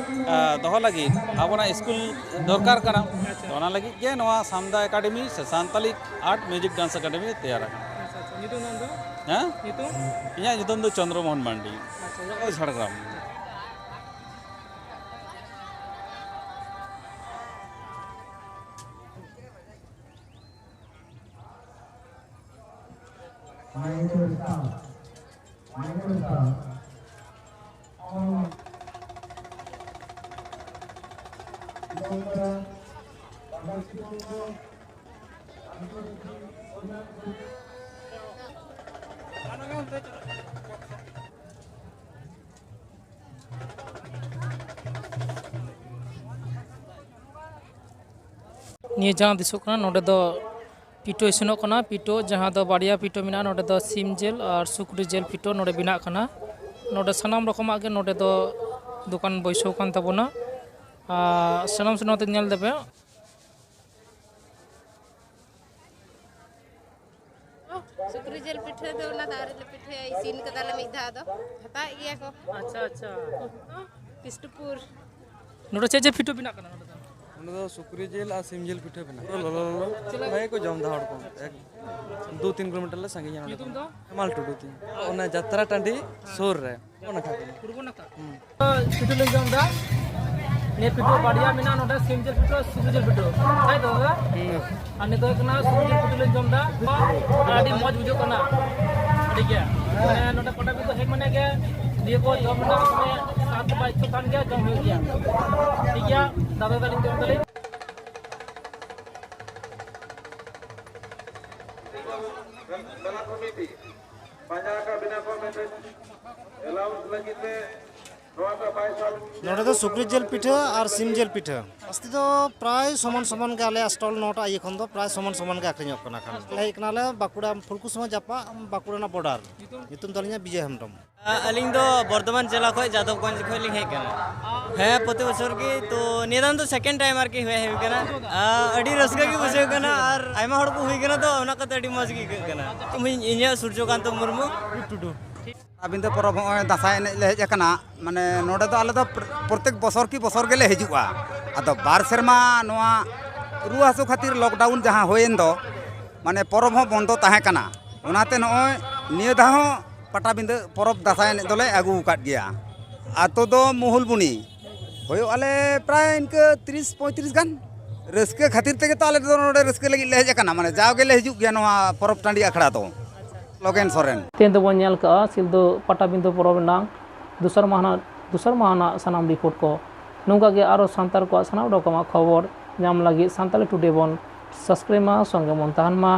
ᱟ, ᱫᱚᱦᱚ ᱞᱟᱹᱜᱤᱫ ᱟᱵᱚᱱᱟᱜ ᱥᱠᱩᱞ ᱫᱚᱨᱠᱟᱨ ᱠᱟᱱᱟ᱾ ᱛᱚ ᱚᱱᱟ ᱞᱟᱹᱜᱤᱫ ᱜᱮ ᱱᱚᱣᱟ ᱥᱟᱢᱫᱟ ᱮᱠᱟᱰᱮᱢᱤ ᱥᱮ Santali art music dance academy ᱛᱮᱭᱟᱨ ᱟᱠᱟᱱᱟ᱾ ᱟᱪᱪᱷᱟ, ᱟᱪᱪᱷᱟ᱾ ᱧᱩᱛᱩᱢ ᱫᱚ? ᱦᱮᱸ? ᱧᱩᱛᱩᱢ? ᱤᱧᱟᱹᱜ ᱧᱩᱛᱩᱢ ᱫᱚ ᱪᱚᱱᱫᱨᱚ ᱢᱳᱦᱚᱱ ᱢᱟᱱᱰᱤ᱾ ᱟᱪᱪᱷᱟ, ᱚᱲᱟᱜ ᱫᱚ ᱡᱷᱟᱲᱜᱨᱟᱢ᱾ ᱱᱤᱭᱟᱹ ᱡᱟᱦᱟᱸ ᱫᱤᱥᱚᱜ ᱠᱟᱱᱟ, ᱱᱚᱰᱮ ᱫᱚ ᱯᱤᱴᱷᱟᱹ ᱤᱥᱤᱱᱚᱜ ᱠᱟᱱᱟ᱾ ᱯᱤᱴᱷᱟᱹ ᱡᱟᱦᱟᱸ ᱫᱚ ᱵᱟᱨᱭᱟ ᱯᱤᱴᱷᱟᱹ ᱢᱮᱱᱟᱜᱼᱟ, ᱱᱚᱰᱮ ᱫᱚ ᱥᱤᱢ ᱡᱤᱞ ᱟᱨ ᱥᱩᱠᱨᱤ ᱡᱤᱞ ᱯᱤᱴᱷᱟᱹ ᱱᱚᱰᱮ ᱵᱮᱱᱟᱜ ᱠᱟᱱᱟ᱾ ᱱᱚᱰᱮ ᱥᱟᱱᱟᱢ ᱨᱚᱠᱚᱢᱟᱜ ᱜᱮ ᱱᱚᱰᱮ ᱫᱚ ᱫᱚᱠᱟᱱ ᱵᱟᱹᱭᱥᱟᱹᱣ ᱠᱟᱱ ᱛᱟᱵᱚᱱᱟ᱾ ᱟᱨ ᱥᱟᱱᱟᱢ ᱥᱮ ᱱᱚᱛᱮ ᱧᱮᱞ ᱫᱟᱯᱮ᱾ ᱥᱩᱠᱨᱤ ᱡᱤᱞ ᱯᱤᱴᱷᱟᱹ ᱫᱚ ᱚᱱᱟ ᱫᱚ ᱟᱹᱣᱨᱤ ᱞᱮ ᱯᱤᱴᱷᱟᱹᱭᱟ, ᱤᱥᱤᱱ ᱠᱟᱫᱟᱞᱮ ᱢᱤᱫ ᱫᱷᱟᱣ ᱫᱚ᱾ ᱦᱟᱛᱟᱣᱮᱫ ᱜᱮᱭᱟ ᱠᱚ᱾ ᱟᱪᱪᱷᱟ, ᱟᱪᱪᱷᱟ᱾ ᱵᱤᱥᱱᱩᱯᱩᱨ᱾ ᱱᱚᱰᱮ ᱪᱮᱫ ᱪᱮᱫ ᱯᱤᱴᱷᱟᱹ ᱵᱮᱱᱟᱜ ᱠᱟᱱᱟ ᱱᱚᱰᱮ ᱫᱚ? ᱚᱸᱰᱮ ᱫᱚ ᱥᱩᱠᱨᱤ ᱡᱤᱞ ᱟᱨ ᱥᱤᱢ ᱡᱤᱞ ᱯᱤᱴᱷᱟᱹ ᱵᱮᱱᱟᱜ ᱠᱟᱱᱟ᱾ ᱞᱚᱞᱚ ᱞᱚᱞᱚ᱾ ᱪᱮᱫ ᱞᱮᱠᱟ? ᱵᱷᱟᱜᱮ ᱠᱚ ᱡᱚᱢ ᱮᱫᱟ ᱦᱚᱲ ᱠᱚ᱾ ᱮᱠ, ᱫᱩ ᱛᱤᱱ ᱠᱤᱞᱳᱢᱤᱴᱟᱨ ᱞᱮ ᱥᱟᱺᱜᱤᱧᱟ ᱱᱚᱰᱮ ᱧᱩᱛᱩᱢ ᱠᱷᱚᱱ᱾ ᱫᱚ? ᱦᱮᱢᱟᱞ ᱴᱩᱰᱩ ᱛᱤᱧ᱾ ᱚᱱᱟ ᱡᱟᱛᱨᱟ ᱴᱟᱺᱰᱤ ᱥᱩᱨ ᱨᱮ᱾ ᱚᱱᱟ ᱠᱷᱟᱱ᱾ ᱯᱩᱨᱵᱚ ᱱᱟᱠᱷᱟ? ᱦᱩᱸ᱾ ᱯᱤᱴᱷᱟᱹ ᱞᱤᱧ ᱡᱚᱢ ᱮᱫᱟ᱾ ᱱᱤᱭᱟᱹ ᱯᱤᱴᱷᱟᱹ ᱵᱟᱨᱭᱟ ᱢᱮᱱᱟᱜᱼᱟ ᱱᱚᱰᱮ, ᱥᱤᱢ ᱡᱤᱞ ᱯᱤᱴᱷᱟᱹ, ᱥᱩᱠᱨᱤ ᱡᱤᱞ ᱯᱤᱴᱷᱟᱹ᱾ ᱛᱟᱭ ᱛᱚ ᱫᱟᱫᱟ? ᱦᱩᱸ᱾ ᱟᱨ ᱱᱤᱛᱚᱜ ᱦᱩᱭᱩᱜ ᱠᱟᱱᱟ ᱥᱩᱠᱨᱤ ᱡᱤᱞ ᱯᱤᱴᱷᱟᱹ ᱞᱤᱧ ᱡᱚᱢ ᱮᱫᱟ᱾ ᱟᱹᱰᱤ ᱢᱚᱡᱽ ᱵᱩᱡᱷᱟᱹᱜ ᱠᱟᱱᱟ᱾ ᱟᱹᱰᱤ ᱜᱮ᱾ ᱢᱟᱱᱮ ᱱᱚᱰᱮ ᱯᱟᱴᱟᱵᱤᱸᱫᱷᱟᱹ ᱦᱮᱡ ᱢᱟᱱᱮ ᱜᱮ ᱱᱤᱭᱟᱹ ᱠᱚ ᱡᱚᱢ ᱨᱮᱱᱟᱜ ᱢᱟᱱᱮ ᱥᱟᱫ ᱵᱟ ᱤᱪᱪᱷᱟᱹ ᱛᱟᱦᱮᱱ ᱜᱮᱭᱟ, ᱡᱚᱢ ᱦᱩᱭᱩᱜ ᱜᱮᱭᱟ᱾ ᱴᱷᱤᱠ ᱜᱮᱭᱟ, ᱫᱟᱫᱟ ᱛᱟᱹᱞᱤᱧ ᱡᱚᱢ ᱫᱟᱞᱤᱧ᱾ ᱢᱮᱞᱟ ᱠᱚᱢᱤᱴᱤ ᱯᱟᱸᱡᱟ ᱟᱠᱟᱫ ᱵᱮᱱᱟ ᱠᱚ ᱢᱮᱱᱛᱮ ᱮᱞᱟᱣᱩᱱᱥ ᱞᱟᱹᱜᱤᱫ ᱛᱮ ᱱᱚᱣᱟ ᱫᱚ ᱵᱟᱭ ᱥᱟᱵ᱾ ᱱᱚᱰᱮ ᱫᱚ ᱥᱩᱠᱨᱤ ᱡᱤᱞ ᱯᱤᱴᱷᱟᱹ ᱟᱨ ᱥᱤᱢ ᱡᱤᱞ ᱯᱤᱴᱷᱟᱹ ᱡᱟᱹᱥᱛᱤ ᱫᱚ ᱯᱨᱟᱭ ᱥᱚᱢᱟᱱ ᱥᱚᱢᱟᱱ ᱜᱮ ᱟᱞᱮᱭᱟᱜ ᱥᱴᱚᱞ ᱱᱚᱣᱟᱴᱟᱜ ᱤᱭᱟᱹ ᱠᱷᱚᱱ ᱫᱚ ᱯᱨᱟᱭ ᱥᱚᱢᱟᱱ ᱥᱚᱢᱟᱱ ᱜᱮ ᱟᱹᱠᱷᱨᱤᱧᱚᱜ ᱠᱟᱱᱟ᱾ ᱠᱷᱟᱱ ᱦᱮᱡ ᱠᱟᱱᱟᱞᱮ ᱵᱟᱸᱠᱩᱲᱟ ᱯᱷᱩᱞᱠᱩᱥᱢᱟ ᱡᱟᱯᱟᱜ ᱵᱟᱸᱠᱩᱲᱟ ᱨᱮᱱᱟᱜ ᱵᱚᱰᱟᱨ᱾ ᱧᱩᱛᱩᱢ ᱛᱟᱹᱞᱤᱧᱟ ᱵᱤᱡᱚᱭ ᱦᱮᱢᱵᱨᱚᱢ᱾ ᱟᱹᱞᱤᱧ ᱫᱚ ᱵᱚᱨᱫᱷᱚᱢᱟᱱ ᱡᱮᱞᱟ ᱠᱷᱚᱱ ᱡᱟᱫᱚᱵᱽᱜᱚᱸᱡᱽ ᱠᱷᱚᱱ ᱞᱤᱧ ᱦᱮᱡ ᱠᱟᱱᱟ᱾ ᱦᱮᱸ, ᱯᱨᱚᱛᱤ ᱵᱚᱪᱷᱚᱨ ᱜᱮ᱾ ᱛᱚ ᱱᱤᱭᱟᱹ ᱫᱷᱟᱣ ᱫᱚ ᱥᱮᱠᱮᱱᱰ ᱴᱟᱭᱤᱢ ᱟᱨᱠᱤ ᱦᱮᱡ ᱦᱩᱭ ᱠᱟᱱᱟ᱾ ᱟᱨ ᱟᱹᱰᱤ ᱨᱟᱹᱥᱠᱟᱹ ᱜᱮ ᱵᱩᱡᱷᱟᱹᱜ ᱠᱟᱱᱟ ᱟᱨ ᱟᱭᱢᱟ ᱦᱚᱲ ᱠᱚ ᱦᱩᱭ ᱠᱟᱱᱟ, ᱛᱚ ᱚᱱᱟ ᱠᱟᱛᱮ ᱟᱹᱰᱤ ᱢᱚᱡᱽ ᱜᱮ ᱟᱹᱭᱠᱟᱹᱜ ᱠᱟᱱᱟ᱾ ᱤᱧ, ᱤᱧᱟᱹᱜ ᱥᱩᱨᱡᱚᱠᱟᱱᱛᱚ ᱢᱩᱨᱢᱩ᱾ ᱴᱩᱰᱩ᱾ ᱟᱵᱤᱱ ᱫᱚ ᱯᱚᱨᱚᱵᱽ ᱦᱚᱸᱜᱼᱚᱭ ᱫᱟᱸᱥᱟᱭ ᱮᱱᱮᱡ ᱞᱮ ᱦᱮᱡ ᱟᱠᱟᱱᱟ, ᱢᱟᱱᱮ ᱱᱚᱰᱮ ᱫᱚ ᱟᱞᱮ ᱫᱚ ᱯᱨᱚᱛᱮᱠ ᱵᱚᱥᱚᱨ ᱠᱤ ᱵᱚᱥᱚᱨ ᱜᱮᱞᱮ ᱦᱤᱡᱩᱜᱼᱟ᱾ ᱟᱫᱚ ᱵᱟᱨ ᱥᱮᱨᱢᱟ ᱱᱚᱣᱟ ᱨᱩᱣᱟᱹ ᱦᱟᱹᱥᱩ ᱠᱷᱟᱹᱛᱤᱨ ᱞᱚᱠᱰᱟᱣᱩᱱ ᱡᱟᱦᱟᱸ ᱦᱩᱭᱮᱱ ᱫᱚ, ᱢᱟᱱᱮ ᱯᱚᱨᱚᱵᱽ ᱦᱚᱸ ᱵᱚᱱᱫᱚ ᱛᱟᱦᱮᱸ ᱠᱟᱱᱟ᱾ ᱚᱱᱟᱛᱮ ᱱᱚᱜᱼᱚᱭ ᱱᱤᱭᱟᱹ ᱫᱷᱟᱣ ᱦᱚᱸ ᱯᱟᱴᱟᱵᱤᱸᱫᱟᱹ ᱯᱚᱨᱚᱵᱽ ᱫᱟᱸᱥᱟᱭ ᱮᱱᱮᱡ ᱫᱚᱞᱮ ᱟᱹᱜᱩ ᱟᱠᱟᱫ ᱜᱮᱭᱟ᱾ ᱟᱛᱳ ᱫᱚ ᱢᱩᱦᱩᱞᱵᱩᱱᱤ᱾ ᱦᱩᱭᱩᱜ ᱟᱞᱮ ᱯᱨᱟᱭ ᱤᱱᱠᱟᱹ ᱛᱤᱨᱤᱥ ᱯᱚᱸᱭᱛᱨᱤᱥ ᱜᱟᱱ᱾ ᱨᱟᱹᱥᱠᱟᱹ ᱠᱷᱟᱹᱛᱤᱨ ᱛᱮᱜᱮ ᱛᱚ ᱟᱞᱮ ᱫᱚ ᱱᱚᱰᱮ ᱨᱟᱹᱥᱠᱟᱹ ᱞᱟᱹᱜᱤᱫ ᱞᱮ ᱦᱮᱡ ᱟᱠᱟᱱᱟ, ᱢᱟᱱᱮ ᱡᱟᱣ ᱜᱮᱞᱮ ᱦᱤᱡᱩᱜ ᱜᱮᱭᱟ ᱱᱚᱣᱟ ᱯᱚᱨᱚᱵᱽ ᱴᱟᱺᱰᱤ ᱟᱠᱷᱲᱟ ᱫᱚ᱾ ᱞᱚᱜᱮᱱ ᱥᱚᱨᱮᱱ᱾ ᱛᱮᱦᱮᱧ ᱫᱚᱵᱚᱱ ᱧᱮᱞ ᱠᱟᱜᱼᱟ ᱥᱤᱞᱫᱟᱹ ᱯᱟᱴᱟᱵᱤᱸᱫᱟᱹ ᱯᱚᱨᱚᱵᱽ ᱨᱮᱱᱟᱝ ᱫᱚᱥᱟᱨ ᱢᱟᱦᱟ ᱫᱚᱥᱟᱨ ᱢᱟᱦᱟ ᱨᱮᱱᱟᱜ ᱥᱟᱱᱟᱢ ᱨᱤᱯᱳᱨᱴ ᱠᱚ᱾ ᱱᱚᱝᱠᱟ ᱜᱮ ᱟᱨᱚ ᱥᱟᱱᱛᱟᱲ ᱠᱚᱣᱟᱜ ᱥᱟᱱᱟᱢ ᱨᱚᱠᱚᱢᱟᱜ ᱠᱷᱚᱵᱚᱨ ᱧᱟᱢ ᱞᱟᱹᱜᱤᱫ ᱥᱟᱱᱛᱟᱲᱤ ᱴᱩᱰᱮ ᱵᱚᱱ ᱥᱟᱵᱥᱠᱨᱟᱭᱤᱵ ᱢᱟ, ᱥᱚᱸᱜᱮ ᱵᱚᱱ ᱛᱟᱦᱮᱱ ᱢᱟ᱾